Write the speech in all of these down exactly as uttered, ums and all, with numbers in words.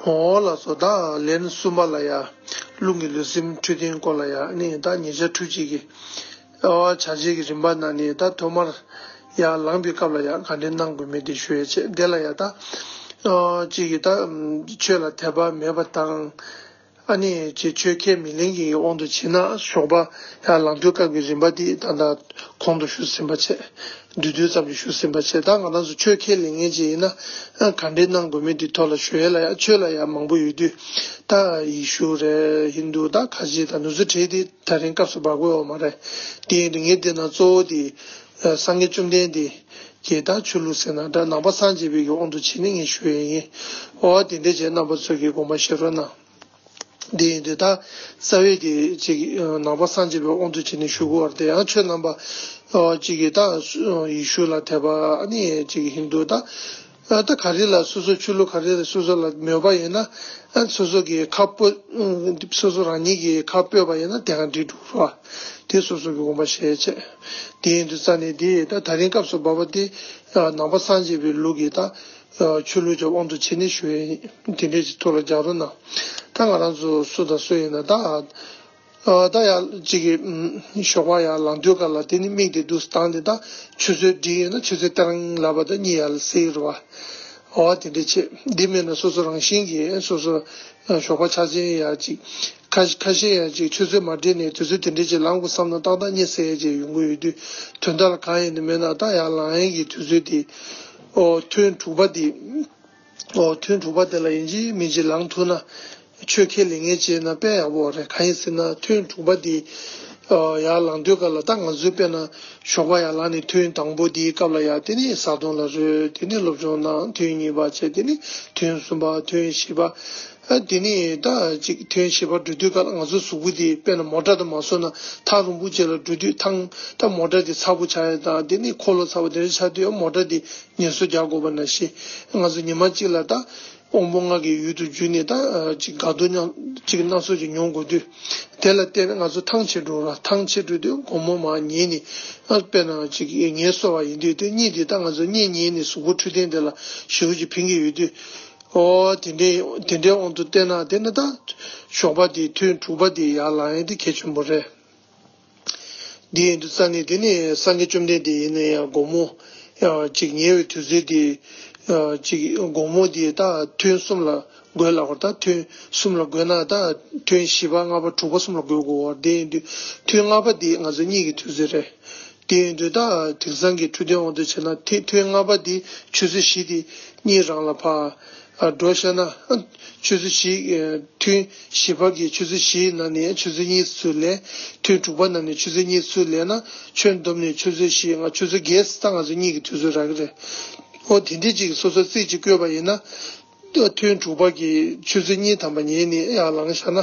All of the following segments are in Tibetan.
འོ་ལགས་སོ། ད་ལན་གསུམ་པ་ལ་ཡ། རླུང་གི་ལུས་སེམས་འཕྲོད་བསྟེན་སྐོར་ལ་ཡ་ནི་ད་ཉེ་ཆར་འཕྲུལ་ཆས་ཀྱི་ཨོ་བྱ་བྱེད་ཀྱི་རིམ་པ་ནང་ནས་ད་ཐོག་མར་ཡ་ལངས་པའི་སྐབས་ལ་ཡ་ག་འདྲས་གནང་དགོས་མིན་དེ་ཞུ་ཡ་བྱས། དེ་ལ་ཡ་ད་ཨོ་གཅིག་གིས་ད་ཆོས་ལ་དད་པ་མེད་པ་དང་། ཨ་ནི་ཅིག་ཆོས་ཁས་མི་ལེན་གྱི་དབང་དུ་བྱས་ན་ཞོགས་པ་ཡར་ལངས་དུས་སྐབས་ཀྱི་རིམ་པ་འདི་ད་ལྟ་གོང་དུ་ཞུས་ཟིན་པ་བྱས། བསྡུས་བསྡུས་ཙམ་ཞིག་ཞུས་ཟིན་པ་བྱས། ད་ང་རང་ཚོ་ཆོས་ཁས་ལེན་མཁན་ཅིག་ཡིན་ན་ཨ་ག་འདྲས་གནང་དགོས་མིན་འདི་ཐོག་ལ་ཞུ་ཡས་ལ་ཡ་ཆོས་ལ་ཡ་མང་པོ་ཡོད་དུས། ད་ཡེ་ཤུ་རེད། ཧིན་དུ། ད་ཁ་ཆེ་ད་ནུ་ཚོ་གྲས་འདི་ད་རིང་སྐབས་སུ་བབ་དགོས་ཡོད་མ་རེད། དེ་ཡིན་དུས་ངས་བལྟས་ན་གཙོ་བོ་འདི་སངས་རྒྱས་བཅོམ་ལྡན་འདས་ཀྱི་ད་ཆོས་ལུགས་ཟེར་ན་འདྲ། ནང་པ་སངས་རྒྱས་པའི་གི་དབང་དུ་བྱས་ནས་ངས་ཞུ་ཡས་ཡིན། འོ་དེ་འདྲས་བྱས་རྣམ་པ་ཚོ་གིས་དགོངས་པ་བཞེས་རོགས་གནང་། འདི་ཡིན་དུས་ད་རྩ་བའི་དེ་ཅིག་ནང་པ་སངས་རྒྱས་པའི་དབང་དུ་བྱས་ནས་ཞུ་དགོས་པ་རེད། དེ་ཡང་ཁྱོད་རྣམ་པ་ཅིག་གིས་ད་ཡེ་ཤུ་ལ་དད་པ། ཨ་ནི་ཅིག་ཧིན་དུ། ད་ད་ག་རེ་ལ་སོ་སོ་ཆོས་ལུགས་ག་རེ་ལ་སོ་སོ་ལ་མོས་པ་ཡིན་ན། ཨ་སོ་སོ་གི་ཁ་སྤོ། སོ་སོ་རང་ཉིད་ཀྱི་ཁ་སྤོས་པ་ཡིན་ན་དེ་ག་འགྲིག་འགྲོ་ར། དེ་སོ་སོ་གི་དགོངས་པ་བཞེས་བྱས། དེ་ཡིན་དུས་རྩ་ནས་དེ་ད་ད་རིང་སྐབས་སུ་བབ་པ་དེ་ནང་པ་སངས་རྒྱས་པའི་ལུགས་ཀྱི་ད། ཆོས་ལུགས་ཀྱི་དབང་དུ་བྱས་ནས་ཞུ་ཡས་ཡིན། དེ་འདྲས་ཀྱི་ཐོག་ལ་རྒྱག་རོགས་གནང་། ད་ང་རང་ཚོ་སུ་དང་སུ་ཡིན་ན་ད། ད་ཡ་གཅིག་གི་ཞོགས་པ་ཡར་ལངས་དུས་སྐབས་ལ་དེ་ནི་མིག་དེ་འདུག་སེ་བཏང་སྟེ། ད་ཆུ་ཚོད་བསྒྲིགས་ཡོད་ན་ཆུ་ཚོད་སྟེང་ལབ་པ་ད་གཉིད་ཡར་སད་རེད་བ། འོ་དེ་འདྲས་བྱེད། འདི་མེད་ན་སོ་སོ་རང་བཞིན་གྱིས་སོ་སོ་ཞོགས་པ་ཆག་ཆེན་ཡ་གཅིག་ཁ་ཁ་ཤས་ཡང་ཅིག་ཆུ་ཚོད་མ་འགྲིག་ནས་དུས་ཚོད་དེ་འདྲས་ཅིག་ལངས་དགོས་བསམ་ན་ཏག་ཏག་གཉིད་སད་ཡས་ཅིག་ཡོང་གི་ཡོད་དུས། དོན་དག་ལ་གང་ཡིན་ནི་མེད་ན་ད་ཡར་ལངས་ཡས་ཀྱི་དུས་ཚོད་དེ། ཨོ་ཐུན་དྲུག་པ་དེ། ཨོ་ཐུན་དྲུག་པ་དེ་ལ་ཡིན་གཅིག་མིན་གཅིག་ལངས་ཐུབ་ན། ཆོས་ཁས་ལེན་མཁན་བྱས་ན་དཔེ་ཡག་པོ་རེད། གང་ཡིན་ཟེར་ན་ཐུན་དྲུག་པ་དེ། ཨོ་ཡར་ལངས་དུས་སྐབས་ལ་ད་ང་ཚོའི་དཔེར་ན་ཞོགས་པ་ཡར་ལངས་ནས་ཐུན་དང་པོ་དེའི་སྐབས་ལ་ཡ་དེ་ནས་བཟའ་བཏུང་ལ་རོལ། དེ་ནས་སློབ་སྦྱོང་གནང་། ཐུན་གཉིས་པ་བྱས། དེ་ནས་ཐུན་གསུམ་པ། ཐུན་བཞི་པ། ཨ་དེ་ནས་ད་ཅིག་ཐུན་བཞི་པ་འགྲོ་དུས་སྐབས་ལ་ང་ཚོ་གཟུགས་པོ་དེ་དཔེར་ན་མོ་ཊ་དང་མ་བཟོ་ན་ཐག་རིང་པོ་ཅིག་ལ་འགྲོ་དུས་ཐང་ད་མོ་ཊ་དེ་ཚ་པོ་ཆགས་ཡ་དང་། དེ་ནས་འཁོར་ལོ་ཚ་པོ་དེ་འདྲ་ཆགས་དུས་ཡང་མོ་ཊ་དེ་ངལ་གསོ་རྒྱག་དགོས་པ་ནང་བཞིན། ང་ཚོ་ཉི་མ་གཅིག་ལ་ད་དབང་པོ་ལྔ་གི་ཡུལ་དུ་གྱུར་ནས་ད་ཅིག་དགའ་སྡུག་མཉམ་ཅིག་སྣ་ཚོགས་ཅིག་མྱོང་དགོས་དུས། དེ་ལ་བརྟེན་ནས་ང་ཚོ་ཐང་ཆད་འགྲོ་ར། ཐང་ཆད་འགྲོ་དུས་དགོང་མོ་མར་ཉལ་ནས། ཨ་དཔེར་ན་ཅིག་ངལ་གསོ་བ་ཡིན་དུས་དེ་གཉིད་དེ་ད་ང་ཚོ་གཉིད་ཉལ་ནས་གཟུགས་པོ་འཕྲོད་བསྟེན་དེ་ལ་ཞེ་པོ་ཅིག་ཕན་གྱི་ཡོད་དུས། ཨོ་དེ་འདྲའི་དེ་འདྲའི་དབང་དུ་བལྟས་ན་དེ་ནི་ད་ཞོགས་པ་དེ་ཐུན་དྲུག་པ་དེ་ཡར་ལངས་ཡས་དེ་གལ་ཆེན་པོ་རེད། འདི་ཡིན་དུས་ཙ་ནི་དེ་ནི་སངས་རྒྱས་བཅོམ་ལྡན་འདས་ཡིན་ན་ཡང་དགོང་མོ་ཡང་ཅིག་ཉལ་བའི་དུས་ཚོད་དེ་ཅིག་དགོང་མོ་དེ་ད་ཐུན་གསུམ་ལ་བགོས་ལ་བར། ད་ཐུན་གསུམ་ལ་བགོས་ན་ད་ཐུན་བཞི་པ་ལྔ་པ་དྲུག་པ་གསུམ་ལ་བགོས་དགོས་བར། དེ་ཡིན་དུས་ཐུན་ལྔ་པ་དེ་ང་ཚོ་གཉིད་ཀྱི་དུས་ཚོད་རེད། དེ་ཡིན་དུས་ད་དེང་སང་གི་འཕྲོད་བསྟེན་དབང་དུ་བྱས་ན་ཐེ་ཐུན་ལྔ་པ་དེ་ཆུ་ཚོད་བཞི་དེ་གཉིད་རང་ལ་ཕར་འགྲོ་ཤེས་ན། ཆུ་ཚོད་བཞི། ཐུན་བཞི་པ་གི་ཆུ་ཚོད་བཞིའི་ནང་ནས་ཆུ་ཚོད་གཉིས་ཚུར་ལེན། ཐུན་དྲུག་པ་ནང་ནས་ཆུ་ཚོད་གཉིས་ཚུར་ལེན་ན་ཁྱོན་བསྡོམས་ནས་ཆུ་ཚོད་བཞི་ལྔ་ཆུ་ཚོད་བརྒྱད་ཙམ་ང་ཚོ་གཉིད་ཀྱི་དུས་ཚོད་རག་གི་རེད། ཨོ་དེ་འདྲས་ཅིག་སོ་སོ་རྩིས་ཅིག་བཀོད་པ་ཡིན་ན། ཐུན་དྲུག་པ་གི་ཆུ་ཚོད་གཉིས་ཐམ་པ་ཉལ་ནས་ཡར་ལངས་བཞག་ན།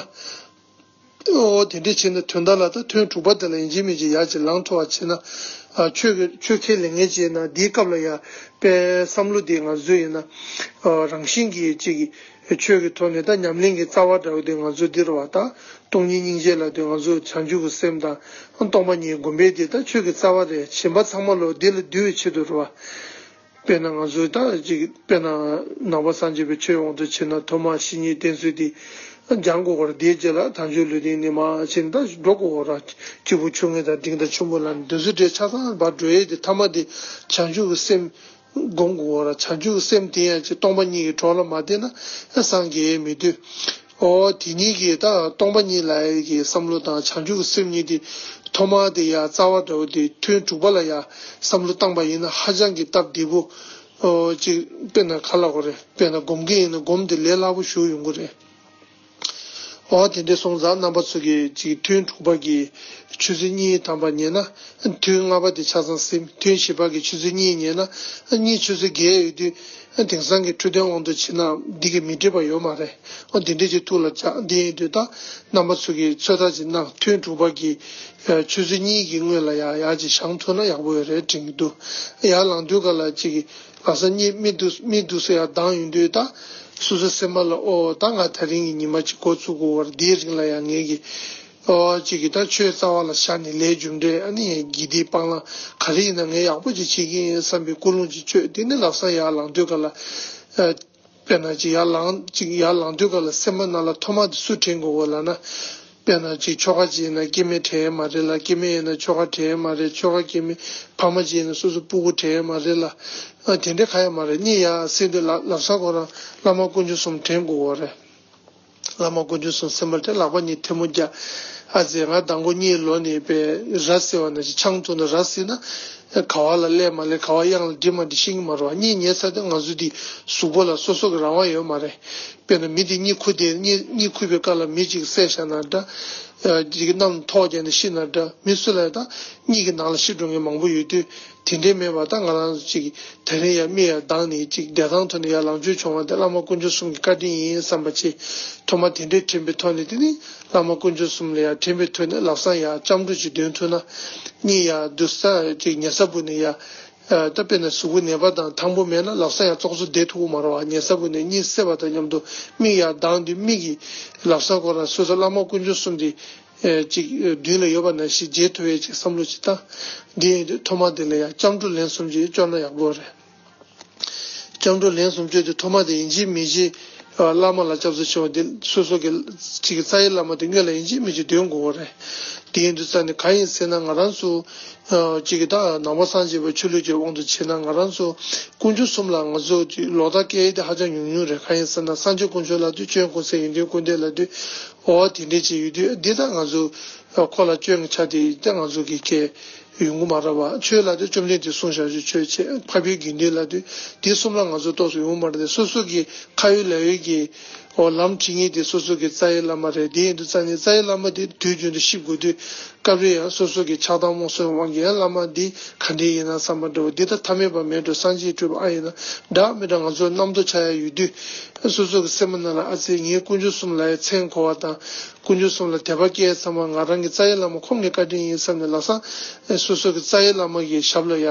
ཨོ་དེ་འདྲས་བྱས་ན་དོན་དག་ལ་ད་ཐུན་དྲུག་པ་དེ་ལ་ཡིན་གཅིག་མིན་གཅིག་ཡར་ཅིག་ལངས་ཐུབ་པ་བྱས་ན། ཨ་ཆོས་ཀྱི་ཆོས་ཁས་ལེན་མཁན་བྱས་ན་འདིའི་སྐབས་ལ་ཡ་དཔེ་བསམ་བློ་དེ་ང་ཚོའི་ཡིན་ན། ཨ་རང་བཞིན་གྱིས་ཅིག་ཆོས་ཀྱི་ཐོག་ནས་ད་ཉམས་ལེན་གྱི་རྩ་བ་འདྲ་བོ་དེ་ང་ཚོ་འདི་རེད་བ། ད་སྟོང་ཉིད་སྙིང་རྗེ་ལབ་དུས་ང་ཚོ་བྱང་ཆུབ་ཀྱི་སེམས་དང་སྟོང་པ་ཉིད་སྒོམ་པའི་དེ་ད་ཆོས་ཀྱི་རྩ་བ་རེད། གཞན་པ་ཚང་མ་ལོ་འདི་ལ་འདུལ་བའི་ཆེད་དུ་རེད་བ། དཔེར་ན་ང་ཚོའི་ད་ཅིག་དཔེར་ན་ནང་པ་སངས་རྒྱས་པའི་ཆོས་དབང་དུ་བྱས་ན་ཐོག་མར་བཤེས་གཉེན་བསྟེན་ཚུལ་དེ་སྦྱང་དགོས་པར། དེའི་རྗེས་ལ་དལ་འབྱོར་ལུས་རྟེན་ནི་མ་བྱས་ན་ད་འགྲོ་དགོས་པར། སྐྱེས་བུ་ཆུང་ངུ་དང་འབྲིང་དང་ཆེན་པོ་ལ་འདི་ཚོ་འདྲའི་ཆ་ཚང་བར་འགྲོ་ཡས་དེ་ཐ་མ་དེ་བྱང་ཆུབ་ཀྱི་སེམས་སྒོམ་དགོས་པར། བྱང་ཆུབ་ཀྱི་སེམས་དེ་ཡང་ཅིག་སྟོང་པ་ཉིད་ཀྱི་གྲོགས་ལ་མ་བརྟེན་ན་སངས་རྒྱས་མི་འདུག་ཨོ་དེ་གཉིས་ཀྱི་ད་སྟོང་པ་ཉིད་ལ་ཡ་གི་བསམ་བློ་དང་བྱང་ཆུབ་ཀྱི་སེམས་གཉིས་དེ་ཐོག་མ་དེ་ཡ་རྩ་བ་འདྲ་བོ་དེ་ཐུན་དྲུག་པ་ལ་ཡ་བསམ་བློ་བཏང་པ་ཡིན་ན་ཧ་ཅང་གི་སྟབས་བདེ་པོ། ཨོ་ཅིག་དཔེར་ན་ག་ལབ་དགོས་རེད། དཔེར་ན་སྒོམ་མཁན་ཡིན་ན་སྒོམ་དེ་ལས་སླ་པོ་ཞིག་ཡོང་གི་རེད། ཨོ་དེ་འདྲ་སོང་ཙང་རྣམ་པ་ཚོ་གིས་ཅིག་ཐུན་དྲུག་པ་གི་ཆུ་ཚོད་གཉིས་ཐམ་པ་ཉལ་ན་ཐུན་ལྔ་པ་དེ་ཆ་ཚང་ཟིན། ཐུན་བཞི་པ་གི་ཆུ་ཚོད་གཉིས་ཉལ་ན་གཉིད་ཆུ་ཚོད་བརྒྱད་ཡོད་དུས། དེང་སང་གི་འཕྲོད་བསྟེན་དབང་དུ་བྱས་ན་འདི་གི་མི་འགྲིག་པ་ཡོད་མ་རེད། ཨོ་དེ་འདྲས་ཀྱི་ཐུགས་ལ་འཇགས། འདི་ཡིན་དུས་ད་རྣམ་པ་ཚོ་གིས་ཚོད་ལྟ་ཅིག་གནང་། ཐུན་དྲུག་པ་གི་ཆུ་ཚོད་གཉིས་ཀྱི་སྔོན་ལ་ཡར་ཡར་ཅིག་བཞེངས་ཐུབ་ན་ཡག་པོ་ཡོད་རེད་དྲན་གྱི་འདུག་ཡར་ལངས་དུས་ག་ལ་ཅིག་ལག་ས་གཉིད་མིག་ཏོ་མིག་ཏོ་སོ་ཡར་གདངས་ཡོང་དུས་ད་སོ་སོ་སེམས་པ་ལ་ཨོ་ད་ང་ད་རིང་གི་ཉི་མ་ཅིག་འགོ་ཚུགས་དགོས་པར། འདིའི་རིང་ལ་ཡང་ངེད་ཀྱི་ཨོ་ཅིག་གི་ད་ཆོས་རྩ་བ་ལ་བཞག་ནས་ལས་རྒྱུ་འབྲས་ཨ་ནི་དགེ་སྡིག་སྤང་བླང་ག་རེ་ཡིན་ན་ངས་ཡག་པོ་ཅིག་བྱེད་ཀྱི་ཡིན་བསམ་པའི་ཀུན་སློང་ཅིག་བཅོས། དེ་ནས་ལག་ས་ཡར་ལངས་དུས་ག་ལ། ཨ། དཔེར་ན་ཅིག་ཡར་ལངས་ཅིག་ཡར་ལངས་དུས་སྐབས་ལ་སེམས་པ་ནང་ལ་ཐོག་མ་དེ་སུ་དྲན་དགོས་གོ་ལབ་ན། དཔེར་ན་ཅིག་ཁྱོ་ག་ཅིག་ཡིན་ན་སྐྱེ་དམན་དྲན་ཡས་མ་རེད་ལ། སྐྱེ་དམན་ཡིན་ན་ཁྱོ་ག་དྲན་ཡས་མ་རེད། ཁྱོ་ག་སྐྱེ་དམན་ཕ་མ་ཅིག་ཡིན་ན་སོ་སོ་སྤུ་གུ་དྲན་ཡས་མ་རེད་ལ། ཨ་དེ་འདྲ་གང་ཡང་མ་རེད། གཉིད་ཡར་སད་དུས་ལ་ལམ་སང་ཁོ་རང་བླ་མ་དཀོན་མཆོག་གསུམ་དྲན་དགོས་གོ་རེད། བླ་མ་དཀོན་མཆོག་གསུམ་སེམས་པར་དེ་ལག་པ་གཉིས་ཐལ་མོ་སྦྱར། ཨ་ཙི་ང་མདང་དགོང་གཉིད་ལོག་ནས་པའི་ར་བཟི་བ་ནང་བཞིན་ཆང་འཐུང་ན་ར་བཟི་ན། ག་བ་ལ་སླེབས་མ་སླེབས་ག་བ་གཡང་ལ་འགྲིལ་མ་འགྲིལ་ཤེས་ཀྱི་མ་རེད་བ། གཉིད་ཉལ་ཚར་དུས་ང་ཚོ་འདི་གཟུགས་པོ་ལ་སོ་སོ་གི་རང་དབང་ཡོད་མ་རེད། དཔེར་ན་མི་འདི་གཉིད་ཁུག་དེ་གཉིད་གཉིད་ཁུག་པའི་སྐབས་ལ་མི་གཅིག་བསད་བཞག་ན་འདྲ། ཅིག་གནམ་ཐོག་བརྒྱབ་ནས་ཤི་ན་འདྲ། མི་སུ་ལ་ཡང་ད་གཉིད་ཀྱི་ནང་ལ་ཤི་འགྲོ་མཁན་མང་པོ་ཡོད་དུས། དེ་འདྲའི་མེད་པར་ད་ང་རང་ཚོ་ཅིག་དེ་རིང་ཡར་མིག་ཡར་གདངས་ནས་ཅིག་བདེ་ཐང་ཐོག་ནས་ཡར་ལངས་བཅུག་བྱུང་བ་དེ་བླ་མ་དཀོན་མཆོག་གསུམ་གྱི་བཀའ་དྲིན་ཡིན་བསམ་པ་བྱས། ཐོག་མ་དེ་འདྲའི་དྲན་པའི་ཐོག་ནས་དེ་ནི་བླ་མ་དཀོན་མཆོག་གསུམ་ལ་ཡར་དྲན་པའི་ཐོག་ནས་ལམ་སང་ཡར་སྐྱབས་འགྲོ་ཅིག་འདོན་ཐུབ་ན། གཉིད་ཡར་སྡུག་ས་ཅིག་ཉལ་ས་སྦུག་ནས་ཡར། ད་དཔེར་ན་གཟུགས་པོ་ནད་པ་དང་ཐང་པོ་མེད་ན་ལམ་སང་ཡར་ཙོག་ཙོག་བསྡད་ཐུབ་ཀྱི་མ་རེད་བ། ཉལ་ས་སྦུག་ནས་གཉིད་སད་པ་དང་མཉམ་དུ་མིག་ཡར་གདངས་དུས་མིག་གིས་ལམ་སང་ཁོ་རང་སོ་སོ་བླ་མ་དཀོན་མཆོག་གསུམ་དེ། ཨེ་ཅིག་མདུན་ལ་ཡོད་པ་ནང་བཞིན་མཇལ་ཐུབ་པའི་ཅིག་བསམ་བློ་ཅིག་བཏང་། འདི་ཡིན་དུས་ཐོག་མ་དེ་ལ་ཡང་སྐྱབས་འགྲོ་ལན་གསུམ་ཅིག་བསྐྱོར་ན་ཡག་པོ་རེད། སྐྱབས་འགྲོ་ལན་གསུམ་བསྐྱོར་དུས་ཐོག་མ་དེ་ཡིན་གཅིག་མིན་གཅིག་བླ་མ་ལ་སྐྱབས་སུ་མཆིའོ། འདི་སོ་སོ་གི་ཅིག་རྩ་བའི་བླ་མ་དེ་སྔོན་ལ་ཡིན་གཅིག་མིན་གཅིག་འདོན་དགོས་པ་རེད། དེ་ཡིན་དུས་ཙང་ནས་གང་ཡིན་ཟེར་ན་ང་རང་ཚོ་ཅིག་ད་ནང་པ་སངས་རྒྱས་པའི་ཆོས་ལུགས་ཀྱི་དབང་དུ་བྱས་ན་ང་རང་ཚོ་དཀོན་མཆོག་གསུམ་ལ་ང་ཚོ་ལོག་ལྟ་སྐྱེ་ཡས་དེ་ཧ་ཅང་ཉུང་ཉུང་རེད། གང་ཡིན་ཟེར་ན་སངས་རྒྱས་དཀོན་མཆོག་ལབ་དུས་སྐྱོན་ཀུན་ཟད་ཡོན་ཏན་ཀུན་ལྡན་ལབ་དུས། འོ་དེ་འདྲས་ཅིག་ཡོད་དུས་འདི་ལྟར་ང་ཚོ་ཁོ་ལ་སྐྱོན་གྱི་ཆ་དེ་ད་ང་ཚོ་གི་སྐད་ཡོང་གི་མ་རེད་བ། ཆོས་ལབ་དུས་བཅོམ་ལྡན་འདས་གསུངས་བཞག་ཆོས་ཆོས་བྱེད་འཕགས་པའི་དགེ་འདུན་ལབ་དུས་དེ་གསུམ་ལ་ང་ཚོ་གཏོགས་སུ་ཡོང་མ་རེད་དེ། སོ་སོ་གི་ཁ་ཡོད་ལག་ཡོད་ཀྱི་འོ་ལམ་ཁྲིད་མཁན་དེ་སོ་སོ་གི་རྩ་བའི་བླ་མ་རེད། དེ་ཡིན་དུས་ཙང་ནས་རྩ་བའི་བླ་མ་དེ་དུས་རྒྱུན་དུ་ཤེས་དགོས་དུས་སྐབས་རེ་ཡང་སོ་སོ་གི་ཆགས་སྡང་རྨོངས་གསུམ་དབང་གིས་ཡང་བླ་མ་འདི་ག་འདྲས་ཡིན་ན་བསམ་པ་འདྲ་བོ་འདི་ལྟ་ཐ་མལ་པ་མེད་འགྲོ་སངས་རྒྱས་སྤྲུལ་པ་ཨ་ཡིན་ན་འདྲ་མི་འདྲ་ང་ཚོ་རྣམ་རྟོག་ཆགས་ཡ་ཡོད་དུས་སོ་སོ་གི་སེམས་ནང་ལ་ཨ་ཙི་ངའི་དཀོན་མཆོག་གསུམ་ལ་ཡ་མཚན་གོ་བ་དང་། དཀོན་མཆོག་གསུམ་ལ་དད་པ་སྐྱེས་ཙམ་པ་ང་རང་གི་རྩ་བའི་བླ་མ་ཁོང་གི་བཀའ་དྲིན་ཡིན་བསམ་ནས་ལམ་སང་སོ་སོ་གི་རྩ་བའི་བླ་མ་གི་ཞབས་ལ་ཡ་